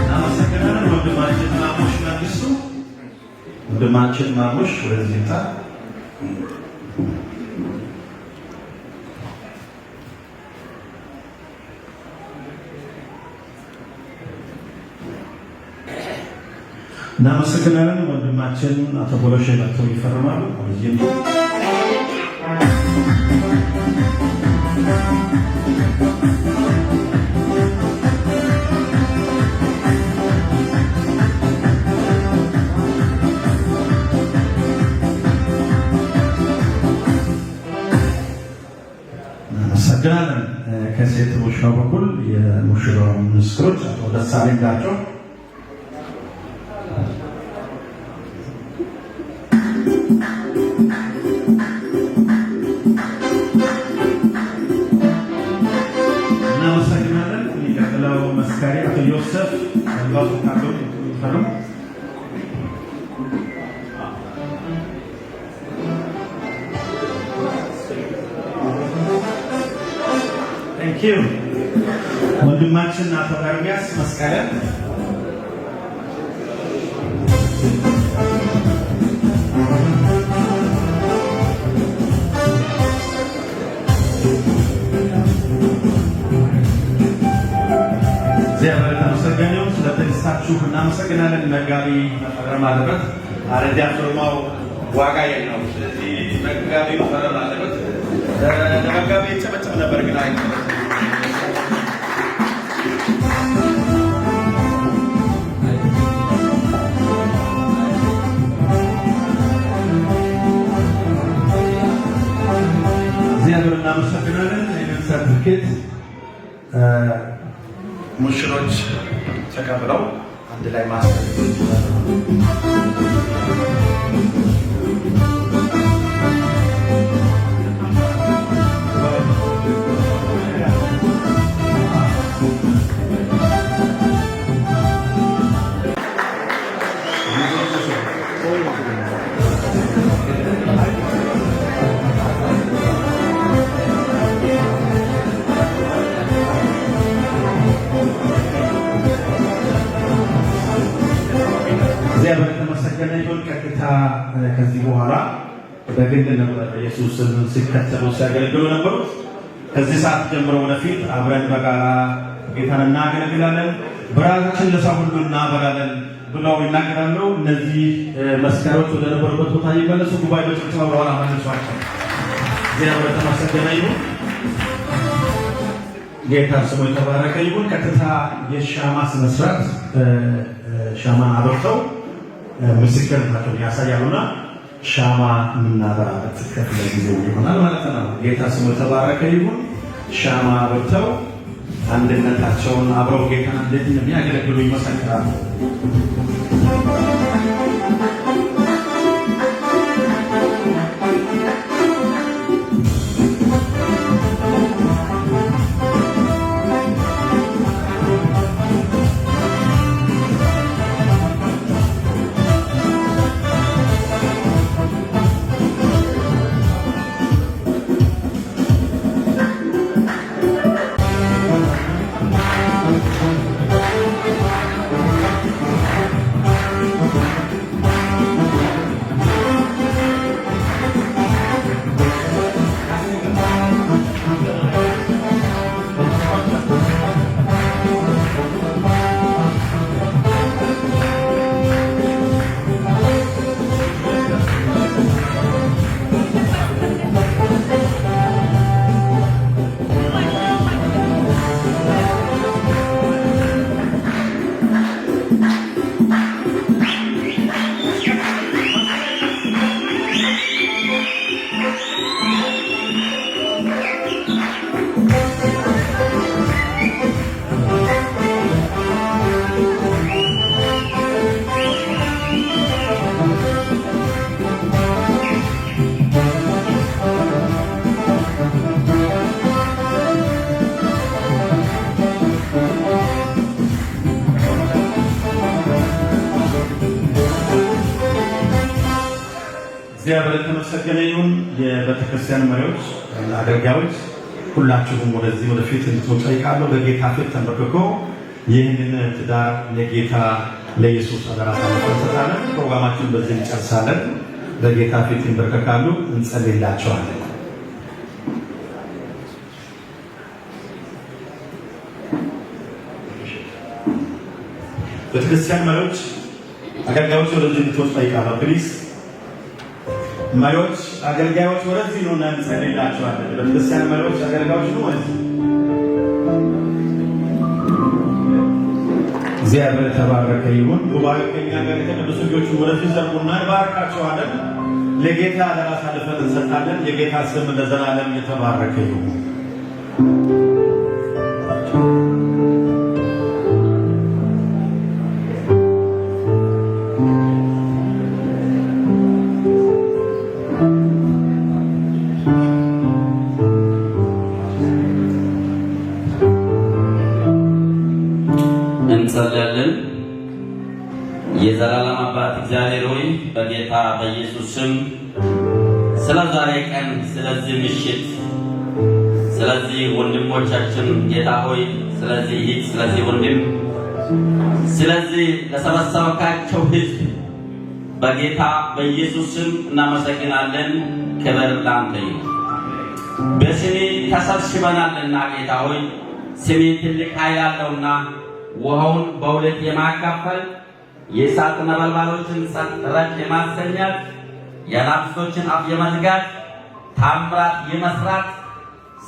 እናመሰግናለን። ወንድማችን ማሙሽ መንግስቱ፣ ወንድማችን ማሙሽ ወደዚህ ይምጣ። እናመሰግናለን። ወንድማችን አቶ ቦሎሼ መጥተው ይፈርማሉ። ወደዚህ ይምጡ። እናመሰግናለን። ከሴት ሙሽራው በኩል የሙሽራው ምስክሮች አቶ ደሳለኝ ናቸው። ዮሴፍ ካሉ ይፈርሙ። Thank you። ወንድማችን አቶ ኤርሚያስ መስቀለ። እግዚአብሔር የተመሰገነ ይሁን። ስለተነሳችሁ እናመሰግናለን። መጋቢ መፈረም አለበት፣ አለዚያ ፊርማው ዋጋ የለውም። ስለዚህ መጋቢ መፈረም አለበት። ለመጋቢ ይጨበጨብ ነበር ግን አይጨበጨብም። እግዚአብሔር እናመሰግናለን። ይህንን ሰርቲፊኬት ሙሽሮች ተቀብለው አንድ ላይ ማሰር ይችላሉ። እግዚአብሔር የተመሰገነ ይሁን። ቀጥታ ከዚህ በኋላ በግል ነበር ኢየሱስን ሲከተሉ ሲያገለግሉ ነበሩት። ከዚህ ሰዓት ጀምሮ ወደፊት አብረን በጋራ ጌታን እናገለግላለን፣ ብርሃናችን ለሰው ሁሉ እናበራለን ብለው ይናገራሉ። እነዚህ መስካሪዎች ወደ ነበሩበት ቦታ ይመለሱ። ጉባኤ በጭብጨባ በኋላ መልሷቸው። እግዚአብሔር የተመሰገነ ይሁን። ጌታ ስሙ የተባረከ ይሁን። ቀጥታ የሻማ ስነስርዓት፣ ሻማን አብርተው ምስክርነታቸውን ያሳያሉና ሻማ የምናበራበት ክፍለ ጊዜ ይሆናል ማለት ነው። ጌታ ስሙ የተባረከ ይሁን። ሻማ አብርተው አንድነታቸውን አብረው ጌታን እንዴት እንደሚያገለግሉ ይመሰክራሉ። እግዚአብሔር የተመሰገነ ይሁን። የቤተክርስቲያን መሪዎች፣ አገልጋዮች ሁላችሁም ወደዚህ ወደፊት እንድትመጡ እጠይቃለሁ። በጌታ ፊት ተንበርክኮ ይህንን ትዳር ለጌታ ለኢየሱስ አደራ አሳልፈን እንሰጣለን። ፕሮግራማችን በዚህ እንጨርሳለን። በጌታ ፊት ይንበርከካሉ፣ እንጸልይላቸዋለን። ቤተክርስቲያን መሪዎች፣ አገልጋዮች ወደዚህ እንድትመጡ እጠይቃለሁ። Please መሪዎች፣ አገልጋዮች ወደዚህ ነው እና እንጸልይላቸዋለን። ቤተክርስቲያን መሪዎች፣ አገልጋዮች ነው ወደዚህ። እግዚአብሔር የተባረከ ይሁን። ጉባኤው ከኛ ጋር የተቀደሱ ልጆች ወደዚህ ዘርጉና እንባርካቸዋለን። ለጌታ ለራስ አልፈን እንሰጣለን። የጌታ ስም ለዘላለም የተባረከ ይሁን። እንጸልይ። በጌታ በኢየሱስ ስም ስለ ዛሬ ቀን፣ ስለዚህ ምሽት፣ ስለዚህ ወንድሞቻችን ጌታ ሆይ፣ ስለዚህ እህት፣ ስለዚህ ወንድም፣ ስለዚህ ለሰበሰብካቸው ሕዝብ በጌታ በኢየሱስ ስም እናመሰግናለን። ክብር ላንተ ይሁን። በስምህ ተሰብስበናልና ጌታ ሆይ፣ ስምህ ትልቅ ኃይል አለውና ውሃውን በሁለት የማካፈል፣ የእሳት ነበልባሎችን ጸጥ ረጭ የማሰኘት፣ የአናብስቶችን አፍ የመዝጋት፣ ታምራት የመስራት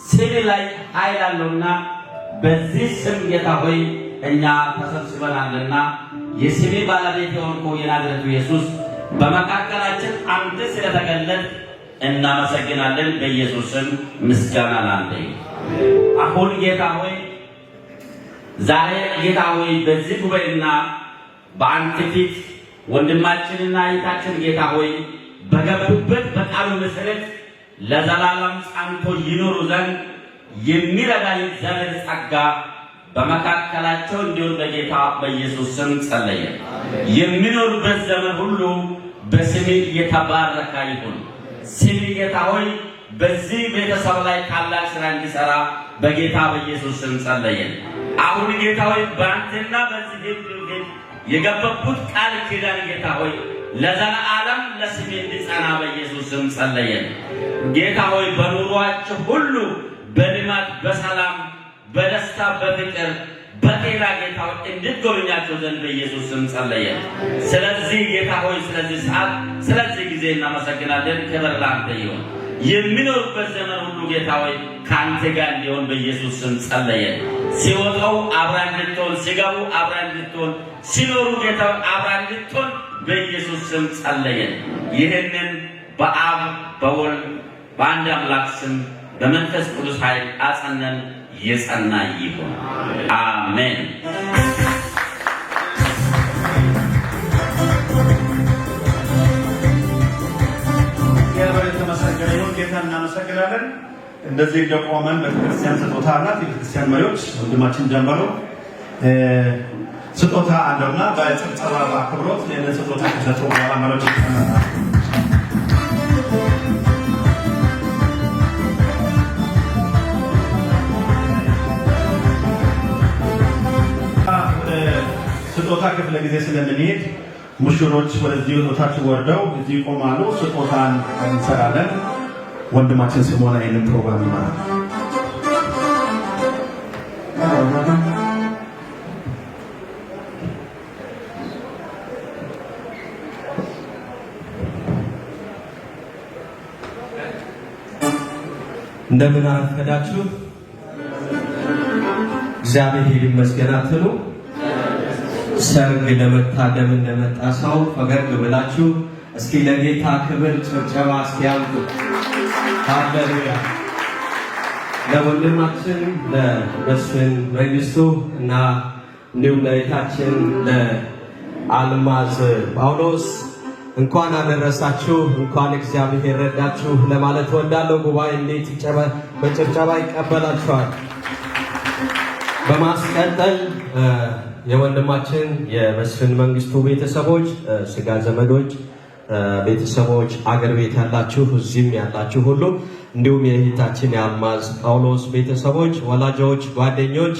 ስም ላይ ኃይል አለውና በዚህ ስም ጌታ ሆይ እኛ ተሰብስበናልና የስምህ ባለቤት የሆንከው የናዝሬቱ ኢየሱስ በመካከላችን አንተ ስለተገለጥክ እናመሰግናለን። በኢየሱስ ስም ምስጋና ላንተ ይሁን። አሁን ጌታ ሆይ፣ ዛሬ ጌታ ሆይ በዚህ ጉባኤና በአንተ ፊት ወንድማችንና እህታችን ጌታ ሆይ በገቡበት በቃሉ መሰረት ለዘላለም ጸንቶ ይኖሩ ዘንድ የሚረዳ የእግዚአብሔር ጸጋ በመካከላቸው እንዲሆን በጌታ በኢየሱስ ስም ጸለየ። የሚኖሩበት ዘመን ሁሉ በስምህ የተባረከ ይሁን። ስምህ ጌታ ሆይ በዚህ ቤተሰብ ላይ ታላቅ ስራ እንዲሰራ በጌታ በኢየሱስ ስም ጸለየን። አሁን ጌታ ሆይ በአንተና በዚህ ሕዝብ ፊት የገባሁት ቃል ኪዳን ጌታ ሆይ ለዘላለም ለስምህ እንዲጸና በኢየሱስ ስም ጸለየን። ጌታ ሆይ በኑሯቸው ሁሉ በልማት፣ በሰላም፣ በደስታ፣ በፍቅር፣ በጤና ጌታ ሆይ እንድትጎበኛቸው ዘንድ በኢየሱስ ስም ጸለየን። ስለዚህ ጌታ ሆይ ስለዚህ ሰዓት፣ ስለዚህ ጊዜ እናመሰግናለን። ክብር ለአንተ ይሁን። የሚኖሩበት ዘመን ሁሉ ጌታ ሆይ ከአንተ ጋር እንዲሆን በኢየሱስ ስም ጸለየን። ሲወጣው አብራ እንድትሆን፣ ሲገቡ አብራ እንድትሆን፣ ሲኖሩ ጌታ ሆይ አብራ እንድትሆን በኢየሱስ ስም ጸለየን። ይህንን በአብ፣ በወልድ፣ በአንድ አምላክ ስም በመንፈስ ቅዱስ ኃይል አጸነን። የጸና ይሁን። አሜን። እግዚአብሔር የተመሰገነ ይሁን። ጌታ እናመሰግናለን። እንደዚህ እንደቆመን ቤተክርስቲያን ስጦታ አላት። የቤተክርስቲያን መሪዎች ወንድማችን ጀንበሮ ስጦታ አለውና በጭብጨባ በአክብሮት ይህንን ስጦታ ከሰጡ በኋላ መሪዎች ይቀመጣል። ወደ ስጦታ ክፍለ ጊዜ ስለምንሄድ ሙሽሮች ወደዚህ ቦታች ወርደው እዚህ ይቆማሉ። ስጦታን እንሰራለን። ወንድማችን ስሞና ይህንን ፕሮግራም ይመራል። እንደምን አረፈዳችሁ? እግዚአብሔር ይመስገን አትሉ? ሰርግ ለመታደም እንደመጣ ሰው ፈገግ ብላችሁ እስኪ ለጌታ ክብር ጭብጨባ እስኪ ያምጡ። ሃሌሉያ! ለወንድማችን ለመስፍን መንግስቱ እና እንዲሁም ለእህታችን ለአልማዝ ጳውሎስ እንኳን አደረሳችሁ፣ እንኳን እግዚአብሔር ረዳችሁ ለማለት እወዳለሁ። ጉባኤ እንዴት በጭብጨባ ይቀበላችኋል? በማስቀጠል የወንድማችን የመስፍን መንግስቱ ቤተሰቦች፣ ስጋ ዘመዶች፣ ቤተሰቦች፣ አገር ቤት ያላችሁ፣ እዚህም ያላችሁ ሁሉ፣ እንዲሁም የእህታችን የአልማዝ ጳውሎስ ቤተሰቦች፣ ወላጆች፣ ጓደኞች፣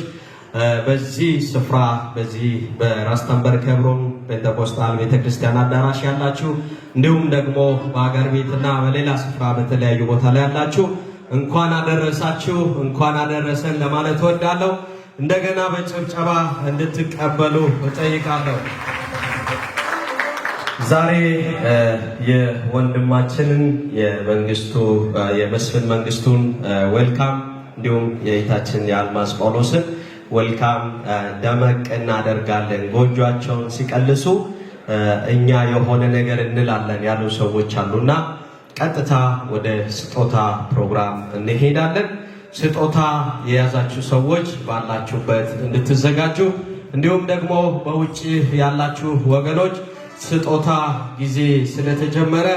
በዚህ ስፍራ በዚህ በራስተንበርግ ሄብሮን ፔንቴኮስታል ቤተክርስቲያን አዳራሽ ያላችሁ፣ እንዲሁም ደግሞ በአገር ቤትና በሌላ ስፍራ በተለያዩ ቦታ ላይ ያላችሁ እንኳን አደረሳችሁ፣ እንኳን አደረሰን ለማለት እወዳለሁ። እንደገና በጭብጨባ እንድትቀበሉ እጠይቃለሁ። ዛሬ የወንድማችንን የመንግስቱ የመስፍን መንግስቱን welcome እንዲሁም የእህታችን የአልማዝ ጳውሎስን welcome ደመቅ እናደርጋለን። ጎጇቸውን ሲቀልሱ እኛ የሆነ ነገር እንላለን ያሉ ሰዎች አሉና ቀጥታ ወደ ስጦታ ፕሮግራም እንሄዳለን። ስጦታ የያዛችሁ ሰዎች ባላችሁበት እንድትዘጋጁ፣ እንዲሁም ደግሞ በውጭ ያላችሁ ወገኖች ስጦታ ጊዜ ስለተጀመረ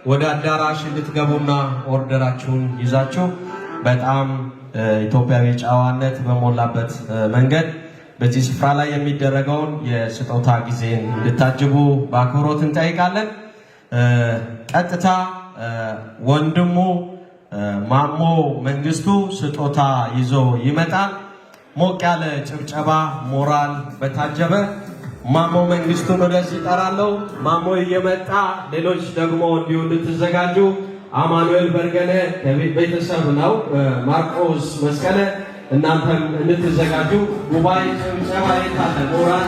ወደ አዳራሽ እንድትገቡና order ኣችሁን ይዛችሁ በጣም ኢትዮጵያዊ ጨዋነት በሞላበት መንገድ በዚህ ስፍራ ላይ የሚደረገውን የስጦታ ጊዜን እንድታጅቡ በአክብሮት እንጠይቃለን። ቀጥታ ወንድሙ ማሞ መንግስቱ ስጦታ ይዞ ይመጣል። ሞቅ ያለ ጭብጨባ ሞራል በታጀበ ማሞ መንግስቱን ወደዚህ እጠራለሁ። ማሞ እየመጣ ሌሎች ደግሞ እንዲሁ እንድትዘጋጁ አማኑኤል በርገነ ቤተሰብ ነው፣ ማርቆስ መስቀለ እናንተም እንድትዘጋጁ። ጉባኤ ጭብጨባ የት አለ? ሞራል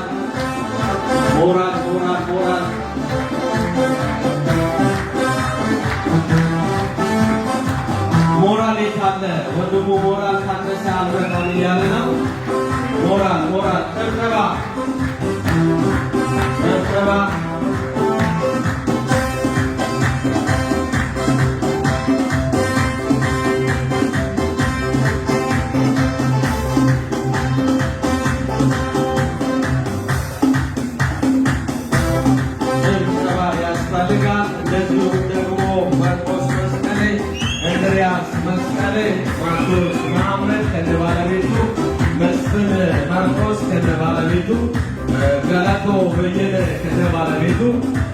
ሞራል ሞራል ሞራል። ሞራል የት አለ? ወንድሙ ሞራል ታደሰ አልመጣም እያለ ነው። ሞራል ሞራል፣ ጭብጨባ ጭብጨባ። ጭብጨባ ያስፈልጋል። እንደዚሁም ደግሞ ማርቆስ መስቀሌ፣ እንድሪያስ መስቀሌ፣ ማቴዎስ መሐመድ ከነ ባለቤቱ፣ መስፍን ማርቆስ ከነ ባለቤቱ፣ ገላቶ በየነ ከነ ባለቤቱ፣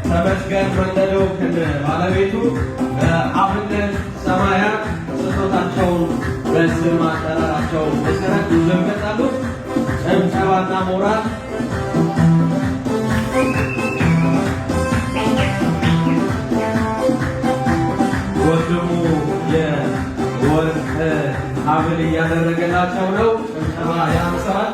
ተመስገን መንደዶ ከነ ባለቤቱ፣ አብነት ሰማያት ስጦታቸውን በስም አጠራራቸው መሰረት ይዘው ይመጣሉ። ጭብጨባና ሞራል። ወንድሙ የወርቅ ሐብል እያደረገላቸው ነው። ጭብጨባ ያንሰዋል።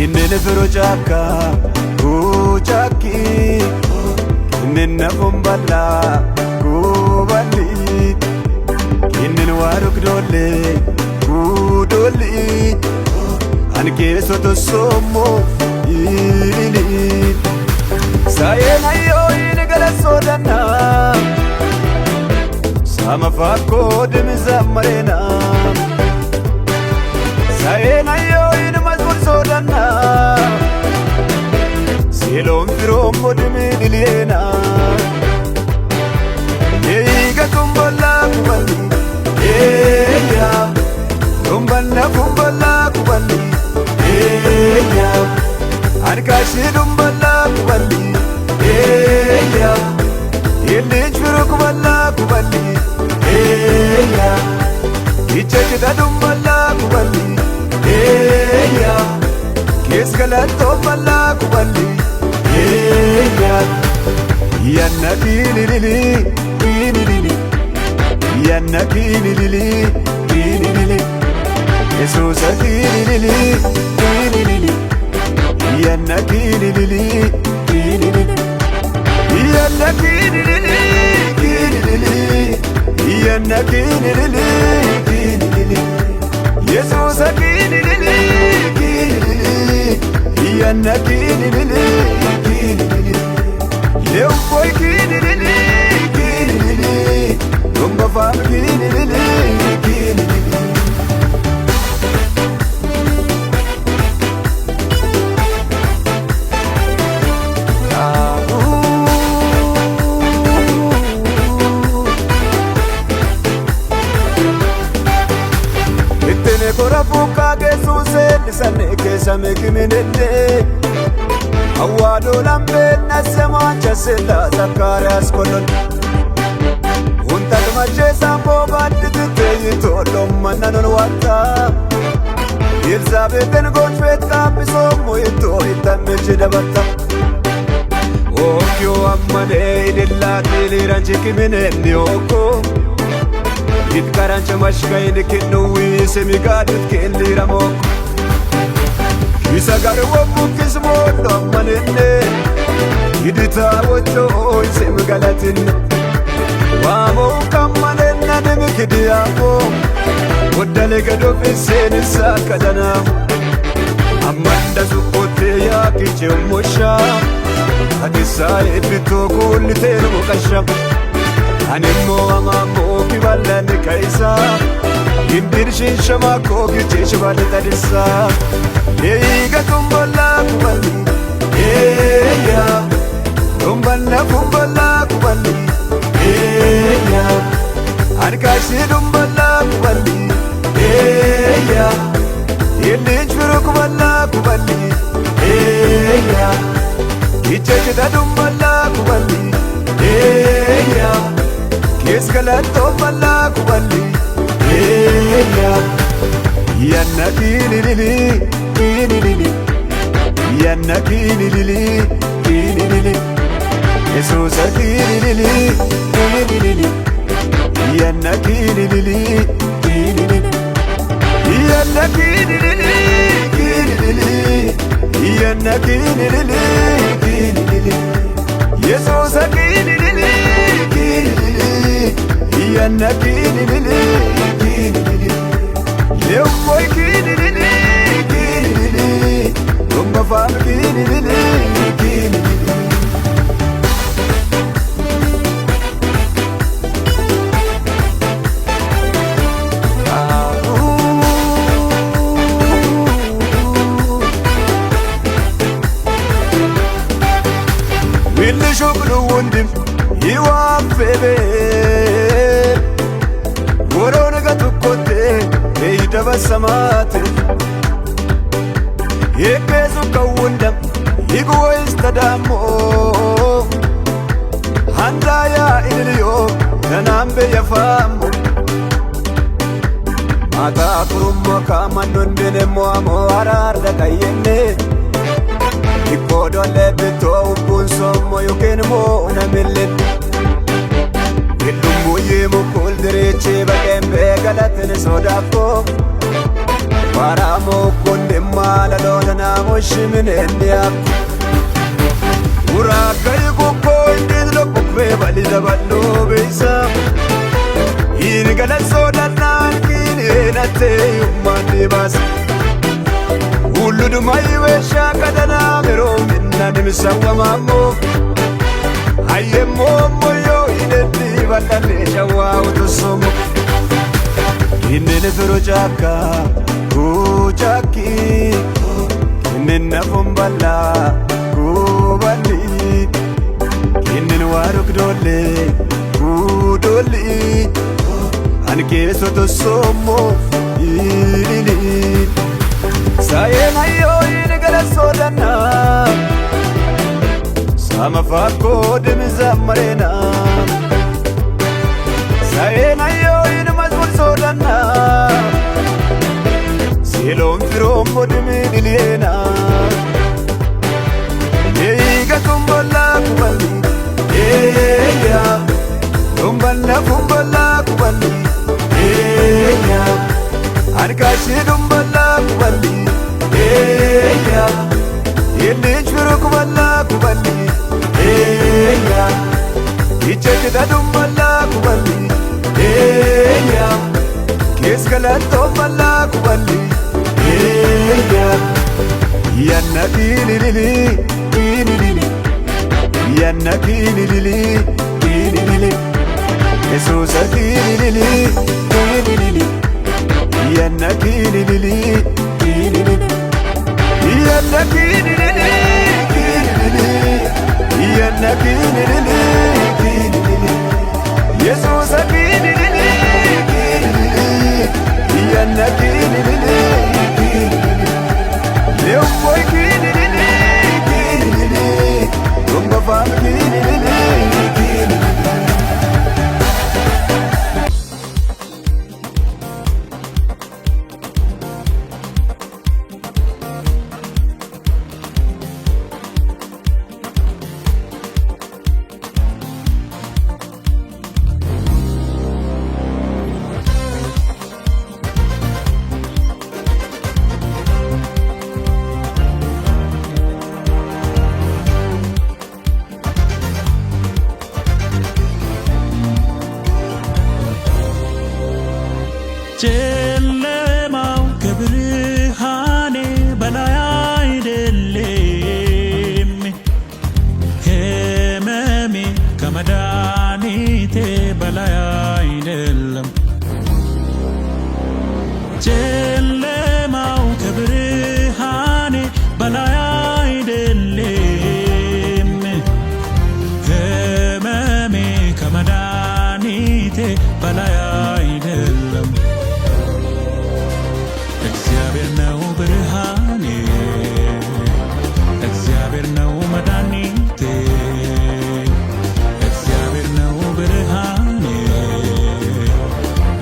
Inneen firoo caakkaa kuucaakki, inneen nafuun bal'aa kuuballi, inneen waa rukdoollee kuudoolli, ani keessoo tossoommoo ilili. Saayeen ayyoo inni gara soodannaa, saama fakkoo dimisa mareenaa. Saayeen ayyoo inni mazmur soodannaa, seeloon firoommoo dimii dhileenaa. Eega kumbalaa kuballi, eeyaa kumballa kumbalaa kuballi, eeyaa harkaashee kumbalaa kuballi, eeyaa illiich firoo kubalaa kuballi, eeyaa ijjajjita dumbalaa kuballi, eeyaa kees galattoo balaa kuballi, eeyaa yanna kiililili kiililili, yanna kiililili kiililili, Yesuusa kiililili kiililili, yanna kiililili kiililili, yanna kiililili kiililili, yanna kiililili kiililili, Yesuusa kiililili kiililili, yanna kiililili kiililili, Lewboy kiililili kiililili, Dumba faam kiililili kiililili. Ittene kora fuukaa keessuun seellisanne keessa meekiminenne Awwaadoo lambeen nassemaan chassella Zakkaariyaas kollon Untal macheessaan boobaaddi titteeyi tollommannanon waatta Elizaabeeten gochfeet qaabbisoommo ittoo ittammechi dabatta Okkiyoo ammanee ilillaa tiiliiran chikiminenni okkoo Itkarancha mashkayin kinnuwi semigaadit kelliramok Isa garwo bukkis mooddo ammanenne. Gidita wocho oisem galatin Wamo kammanenna nemikidiyaamo Goddale gadofiseen isaa kadhanaam Amanda sukkottee yaakiche ummosha Atisaa eebbitoo kuullitee muqasha Animmoo amammoo kiballanni ka'isaa Gimbirshin shamaa koo kichee shiballe tadissaa Eeyiga tumbollaa kuballi Eeyyaa Dumballa kumballa kuballi Eeyyaa Harkashi dumballa kuballi Eeyyaa Yellich firu kuballa kuballi Eeyyaa Kichechita dumballa kuballi Eeyyaa Kees galatoo kuballi Eeyyaa Yanna kiililili kiililili Yanna kiililili kiililili Yesuusa kiililili kiililili Yanna kiililili kiililili Yanna kiililili kiililili Yanna kiililili kiililili Yesuusa kiililili kiililili Yanna kiililili kiililili Lewwoy kiililili kiililili Dumba faam kiililili kiililili Willi ወንድም ይዋፈቤ ወሮን ገቱኮቴ ይደበሰማት የቄሱ ከውንደም ይጉወይስ ተዳሞ ሃንዳያ ኢልልዮ ተናምቤ የፋሞ ማታ ኩሩሞ ካማኖንዴኔሞ አሞ አራርደ ቀየኔ Ikkodolle bitoo ubbuun sommo yookiin immoo namilleen Hillummuyyee mukul diriichi baqeen beekalatin sodaakko Waraamoo kun dhimma laloota naamushi mineenni akko Uraakkayi kukkoo inni lokkukkee bali daballoo beeysa Hin galan soodannaan kiin eenattee ummaan baasa Hulludumai weeshaa kadhanaa meroo minna nimsawwamaammoo Hayyemmoo ammoyyoo hidhetti bal'allee shawwaa utussumo Inni firu caakkaa kuucaakki Inni nafuun bal'aa kuuballi Inni waaruk doollee kuudoolli Ani keessoo tossoommoo ilili Sayeen hayyoo inni gara soodannaa Sama fakkoo dimisa mareena Sayeen hayyoo inni mazmur soodannaa Siloon firoommoo dimi dhiliyeena Eeyiga kumbollaa kuballi Eeyyaa Dumballa kumbollaa kuballi Eeyyaa Harkashi dumballa kuballi Eeyyaa Yellich firu kuballa kuballi Eeyyaa Kichechita dumballa kuballi Eeyyaa Kees galatoo balla kuballi Eeyyaa Yanna kiililili kiililili Yanna kiililili kiililili Yesuusa kiililili kiililili Yanna kiililili kiililili Yanna kiililili kiililili Yanna kiililili kiililili Yesuusa kiililili kiililili Yanna kiililili kiililili Lewwoy kiililili kiililili Dumba faam kiililili kiililili ጨለማው ከብርሃኔ በላይ አይደለም፣ ህመሜ ከመድኃኒቴ በላይ አይደለም። ጨለማው ከብርሃኔ በላይ አይደለም፣ ህመሜ ከመድኃኒቴ በላይ አይደለም። እግዚአብሔር ነው ብርሃኔ፣ እግዚአብሔር ነው መድኃኒቴ፣ እግዚአብሔር ነው ብርሃኔ፣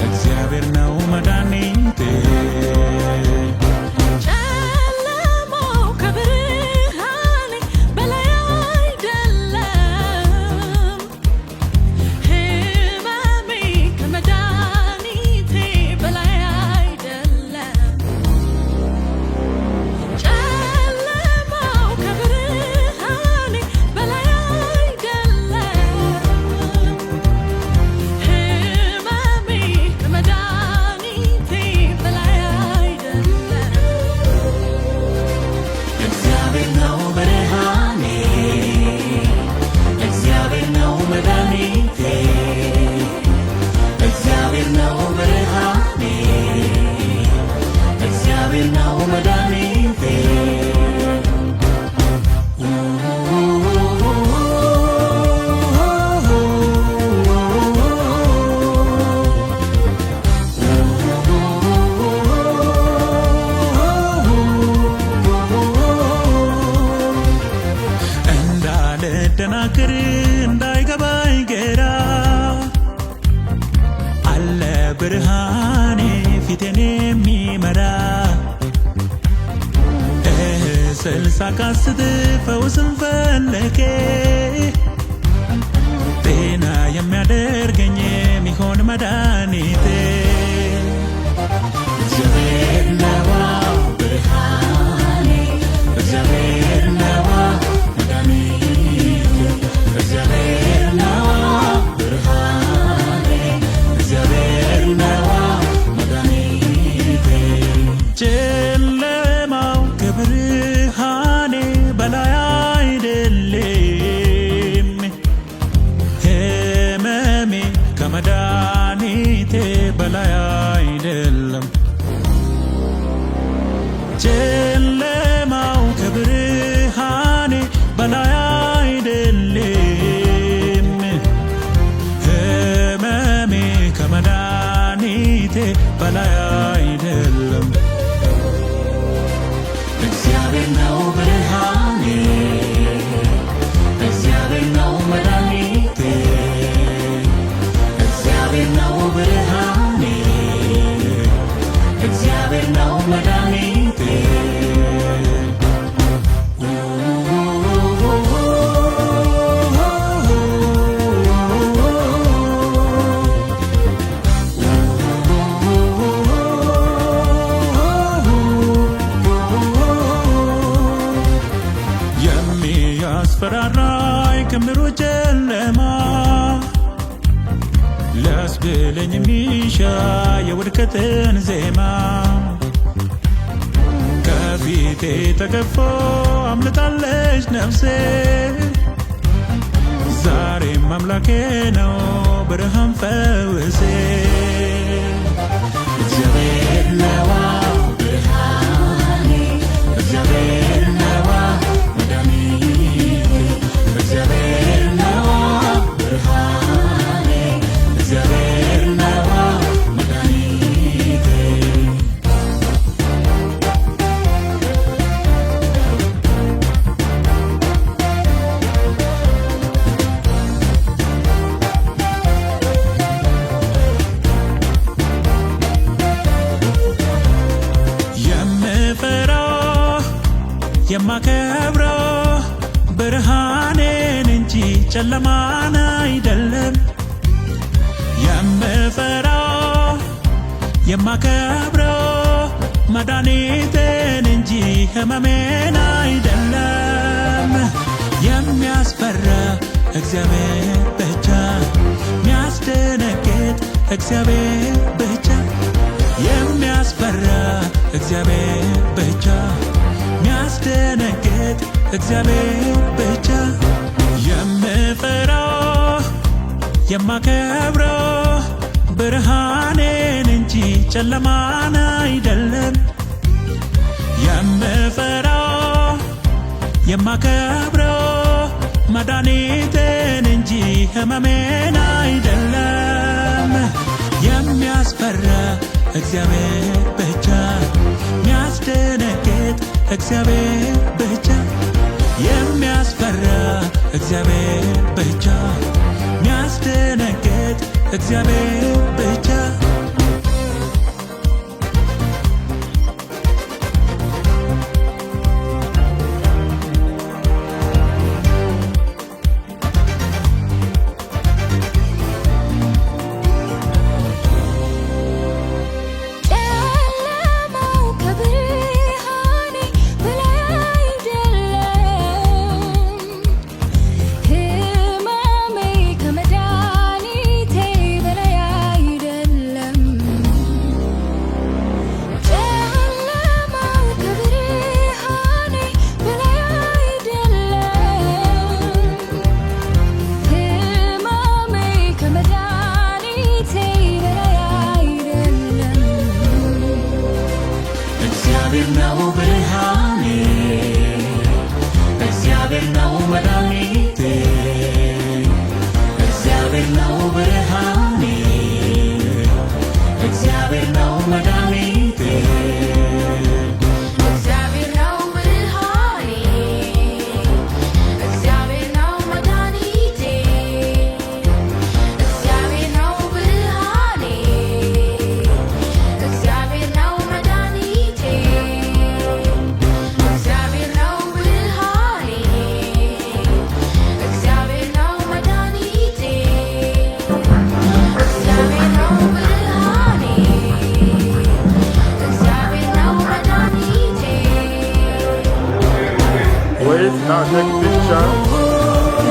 እግዚአብሔር ነው መድኃኒቴ። ጨለማው ከብርሃኔ በላይ አይደለም፣ ህመሜ ከመድኃኒቴ በላይ አይደለም። ጨለማው ከብርሃኔ በላይ አይደለም፣ ህመሜ ከመድኃኒቴ በላይ አይደለም። እግዚአብሔር ነው ብርሃኔ፣ እግዚአብሔር ነው መድኃኒቴ፣ እግዚአብሔር ነው ብርሃኔ፣ እግዚአብሔር ነው መድኃኒቴ። እንዳልደናገር እንዳይገባኝ ግራ አለ ብርሃኔ ፊቴን የሚመራ፣ ስል ሳቃስት ፈውስን ፈለጌ ጤና የሚያደርገኝ የሚሆን መድኃኒቴ። እግዚአብሔር ነዋ ብርሃኔ፣ እግዚአብሔር ነዋ መድኃኒቴ፣ እግዚአብሔር ነዋ ብርሃኔ፣ እግዚአብሔር ነዋ መድኃኒቴ። ጨለማው ከብርሃኔ በላይ አይደለም፣ ህመሜ ከመድኃኒቴ በላይ አይደለም። ጨለማው ከብርሃኔ በላይ አይደለም፣ ህመሜ ከመድኃኒቴ በላይ አይደለም። እግዚአብሔር ነው ብርሃኔ፣ እግዚአብሔር ነው መድኃኒቴ፣ እግዚአብሔር ነው ብርሃኔ፣ እግዚአብሔር ነው መድኃኒቴ። የሚያስፈራራኝ ክምሩ ጨለማ ሊያስብለኝ የሚሻ የውድቀትን ዜማ ከፊቴ ተገፎ አምልጣለች ነፍሴ፣ ዛሬም አምላኬ ነው ብርሃን ፈውሴ። እግዚአብሔር ነዋ ብርሃኔ፣ እግዚአብሔር ነዋ መድኃኒቴ፣ እግዚአብሔር ነዋ ብርሃኔ፣ እግዚአብሔር ነዋ መድኃኒቴ። የምፈራው የማከብረው ብርሃኔን እንጂ ጨለማን አይደለም። የምፈራው የማከብረው መድኃኒቴን እንጂ ሕመሜን አይደለም። የሚያስፈራ እግዚአብሔር ብቻ፣ የሚያስደነግጥ እግዚአብሔር ብቻ። የሚያስፈራ እግዚአብሔር ብቻ፣ የሚያስደነግጥ እግዚአብሔር ብቻ። የምፈራው የማከብረው ብርሃኔን እንጂ ጨለማን አይደለም። የምፈራው የማከብረው መድኃኒቴን እንጂ ሕመሜን አይደለም። የሚያስፈራ እግዚአብሔር ብቻ፣ የሚያስደነግጥ እግዚአብሔር ብቻ። የሚያስፈራ እግዚአብሔር ብቻ፣ የሚያስደነግጥ እግዚአብሔር ብቻ። ጨለማው ከብርሃኔ በላይ አይደለም፣ ሕመሜ ከመድኃኒቴ በላይ አይደለም። ጨለማው ከብርሃኔ በላይ አይደለም፣ ሕመሜ ከመድኃኒቴ በላይ አይደለም። እግዚአብሔር ነው ብርሃኔ፣ እግዚአብሔር ነው መድኃኒቴ፣ እግዚአብሔር ነው ብርሃኔ፣ እግዚአብሔር ነው መድኃኒቴ። እግዚአብሔር ነው ብርሃኔ፣ እግዚአብሔር ነው መድኃኒቴ፣ እግዚአብሔር ነው ብርሃኔ፣ እግዚአብሔር ነው መድኃኒቴ፣ እግዚአብሔር ነው ብርሃኔ፣ እግዚአብሔር ነው መድኃኒቴ፣ እግዚአብሔር ነው ብርሃኔ፣ እግዚአብሔር ነው መድኃኒቴ። Wait, now take picture.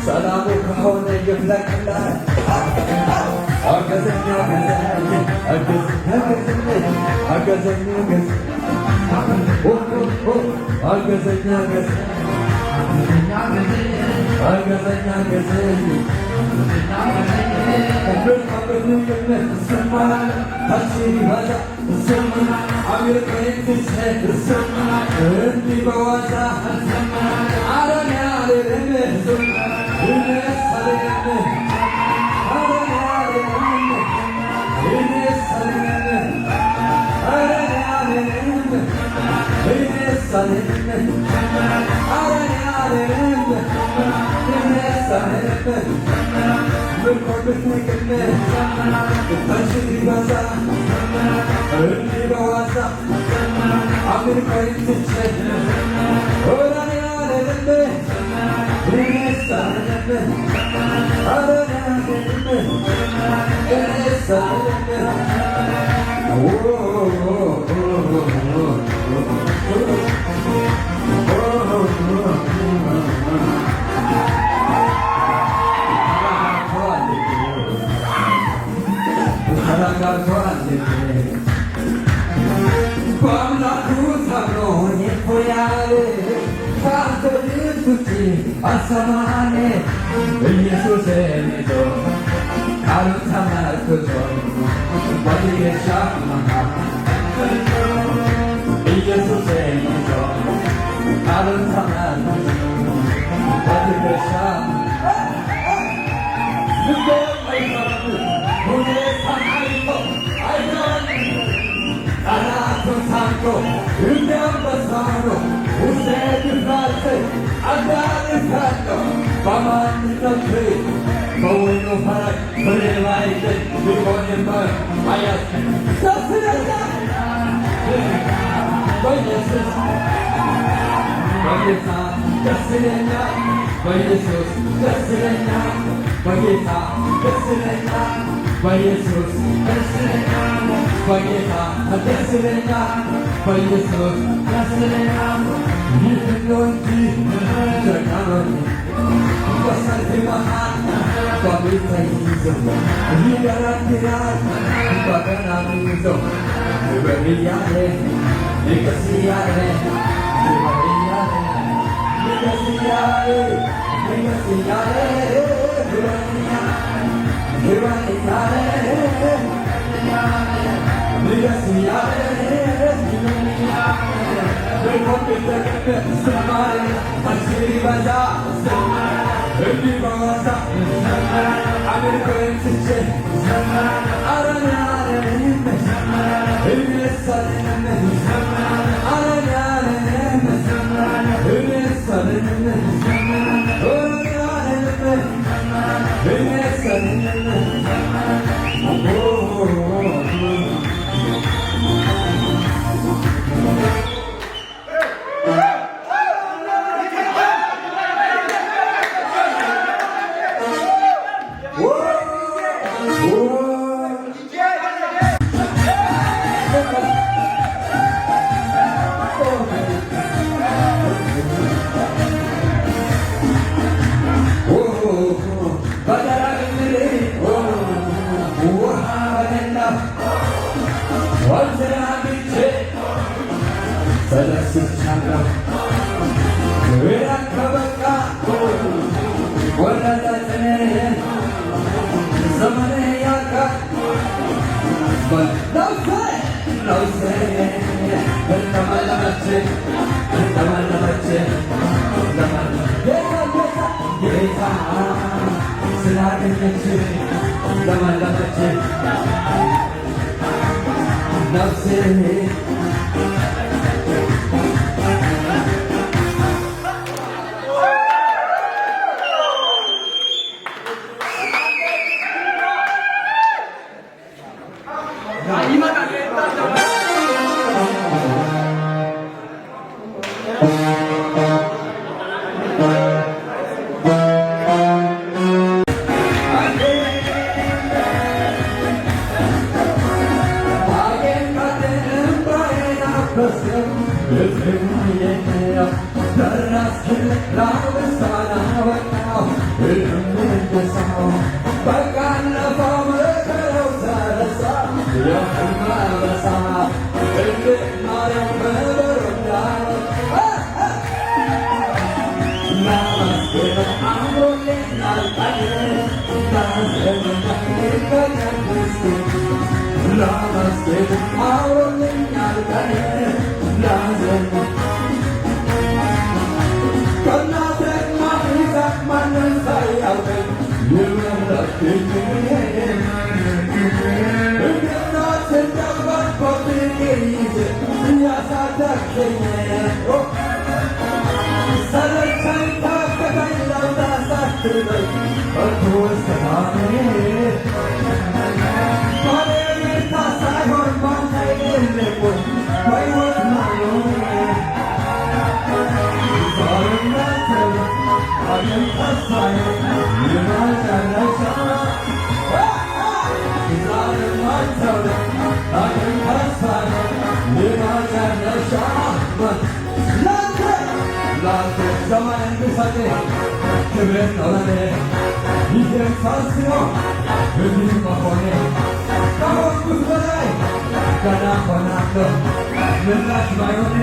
ሰላሙ ከሆነ ይፍለቅላል። አገዘኛ አገዘኛ አገዘኛ አገዘኛ አገዘኛ አገዘኝ በአምላኩ ታምኖ ውጪ አልሰማኔ ኢየሱስን ይዞ ቃሉን ተመርኩዞ በትከሻ ኢየሱስን ይዞ ቃሉን ተመርኩዞ በትከሻ ልቤ አይፈርም ሁኔታን አይቶ አይተወን ጠላቱን ታንቆ እንደ አንበሳ ነው ውስጤ ድፍረት አዳንካለሁ በማንነቴ በወይኑ ፈረግ ፍሬ ባይገኝ ቢሆንም አያስ ደስ ይለኛል በኢየሱስ በጌታ ደስ ይለኛል በኢየሱስ ደስ ይለኛል በጌታ ደስ ይለኛል በኢየሱስ ደስ ይለኛል በጌታ ደስ ይለኛል በኢየሱስ ደስ ይለኛል። ይህ ነው እንጂ ጀግና ነው በሰልፍ መሃል በቤት ተይዞ ይደረድራል በገና ይዞ ክብር እያለ ይቅስ እያለ ክብር እያለ ይቅስ እያለ ይቅስ እያለ ክብር እያለ ክብር እያለ ይቅስ እያለ ዝማሬ ሲበዛ እንዲህ በዋዛ አምልኮዬን ትቼ ኧረ እኔ አልልም እኔስ አልልም ኧረ እኔ አልልም እኔስ አልልም ኧረ እኔ አልልም እኔስ አልልም። በደረቅ ምድር ውሃ በሌለው ወንዝን አግኝቼ ተደስቻለሁ። ምሕረት ከበቃ ወለደ ጽኔ ዘመኔ ያልቃል። ነፍሴ ነፍሴ እንደመለመች እንደመለመች ጌታ ጌታ ጌታ ስላገኘች ለመለመች ነፍሴ። ምላሽ ባይሆን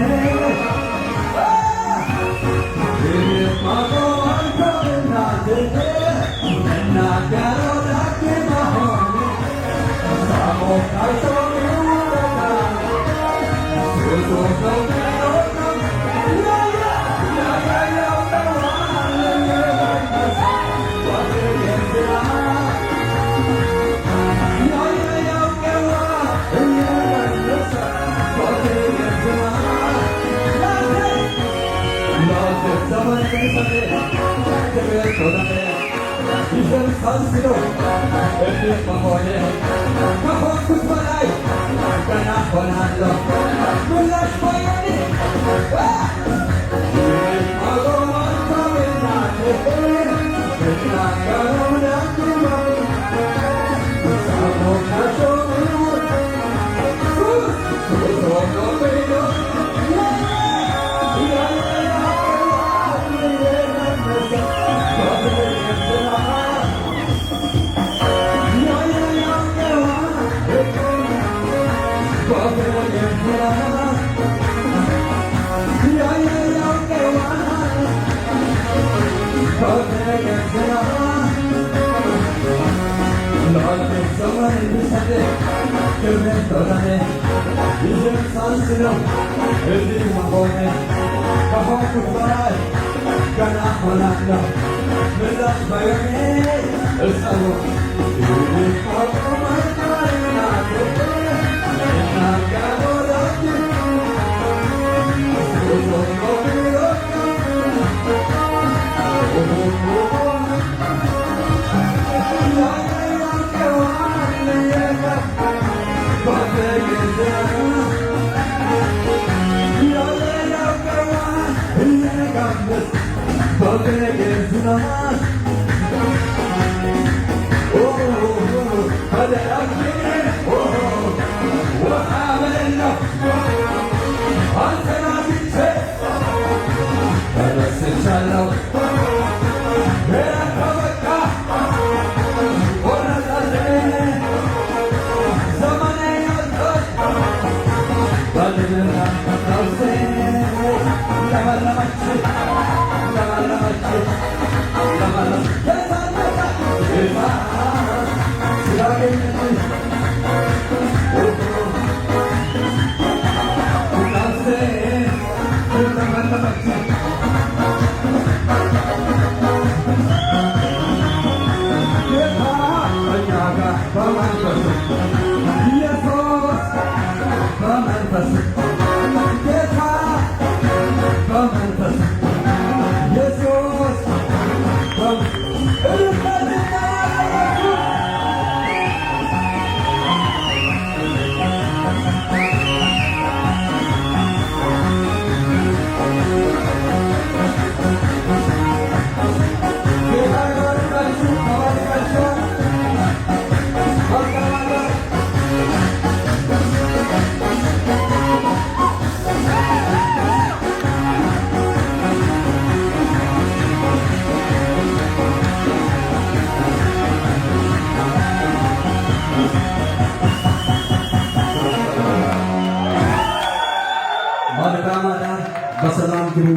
መልካም አዳር፣ በሰላም ግቡ።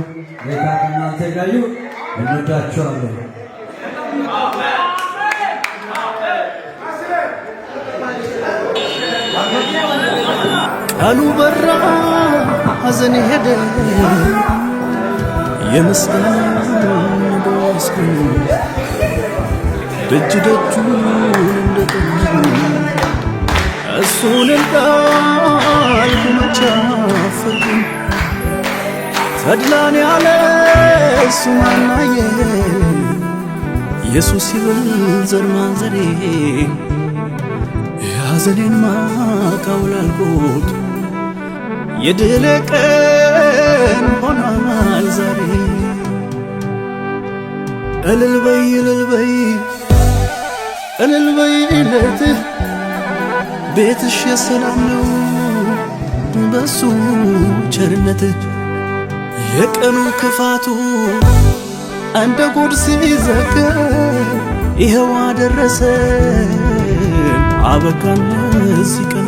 ጌታ ከእናንተ ጋር ይሁን። እንወዳችኋለን። ቃሉ በራ ሐዘን ሄደ የምስጋና ደስኩ ደጅ ደጁን እንደጠኑ እሱን እንዳልኩ መቻፈርኩኝ ተድላን ያለ እሱ ማናየ ኢየሱስ ይብል ዘር ማንዘሬ የሐዘኔን ማቅ አውላልኩት የድል ቀን ሆኗል ዛሬ። እልል በይ እልል በይ እልል በይ እለትህ ቤትሽ የሰላም ነው በሱ ቸርነት የቀኑ ክፋቱ እንደ ጉድ ሲዘገብ ይኸው አደረሰን አበቃን ለዚህ ቀን።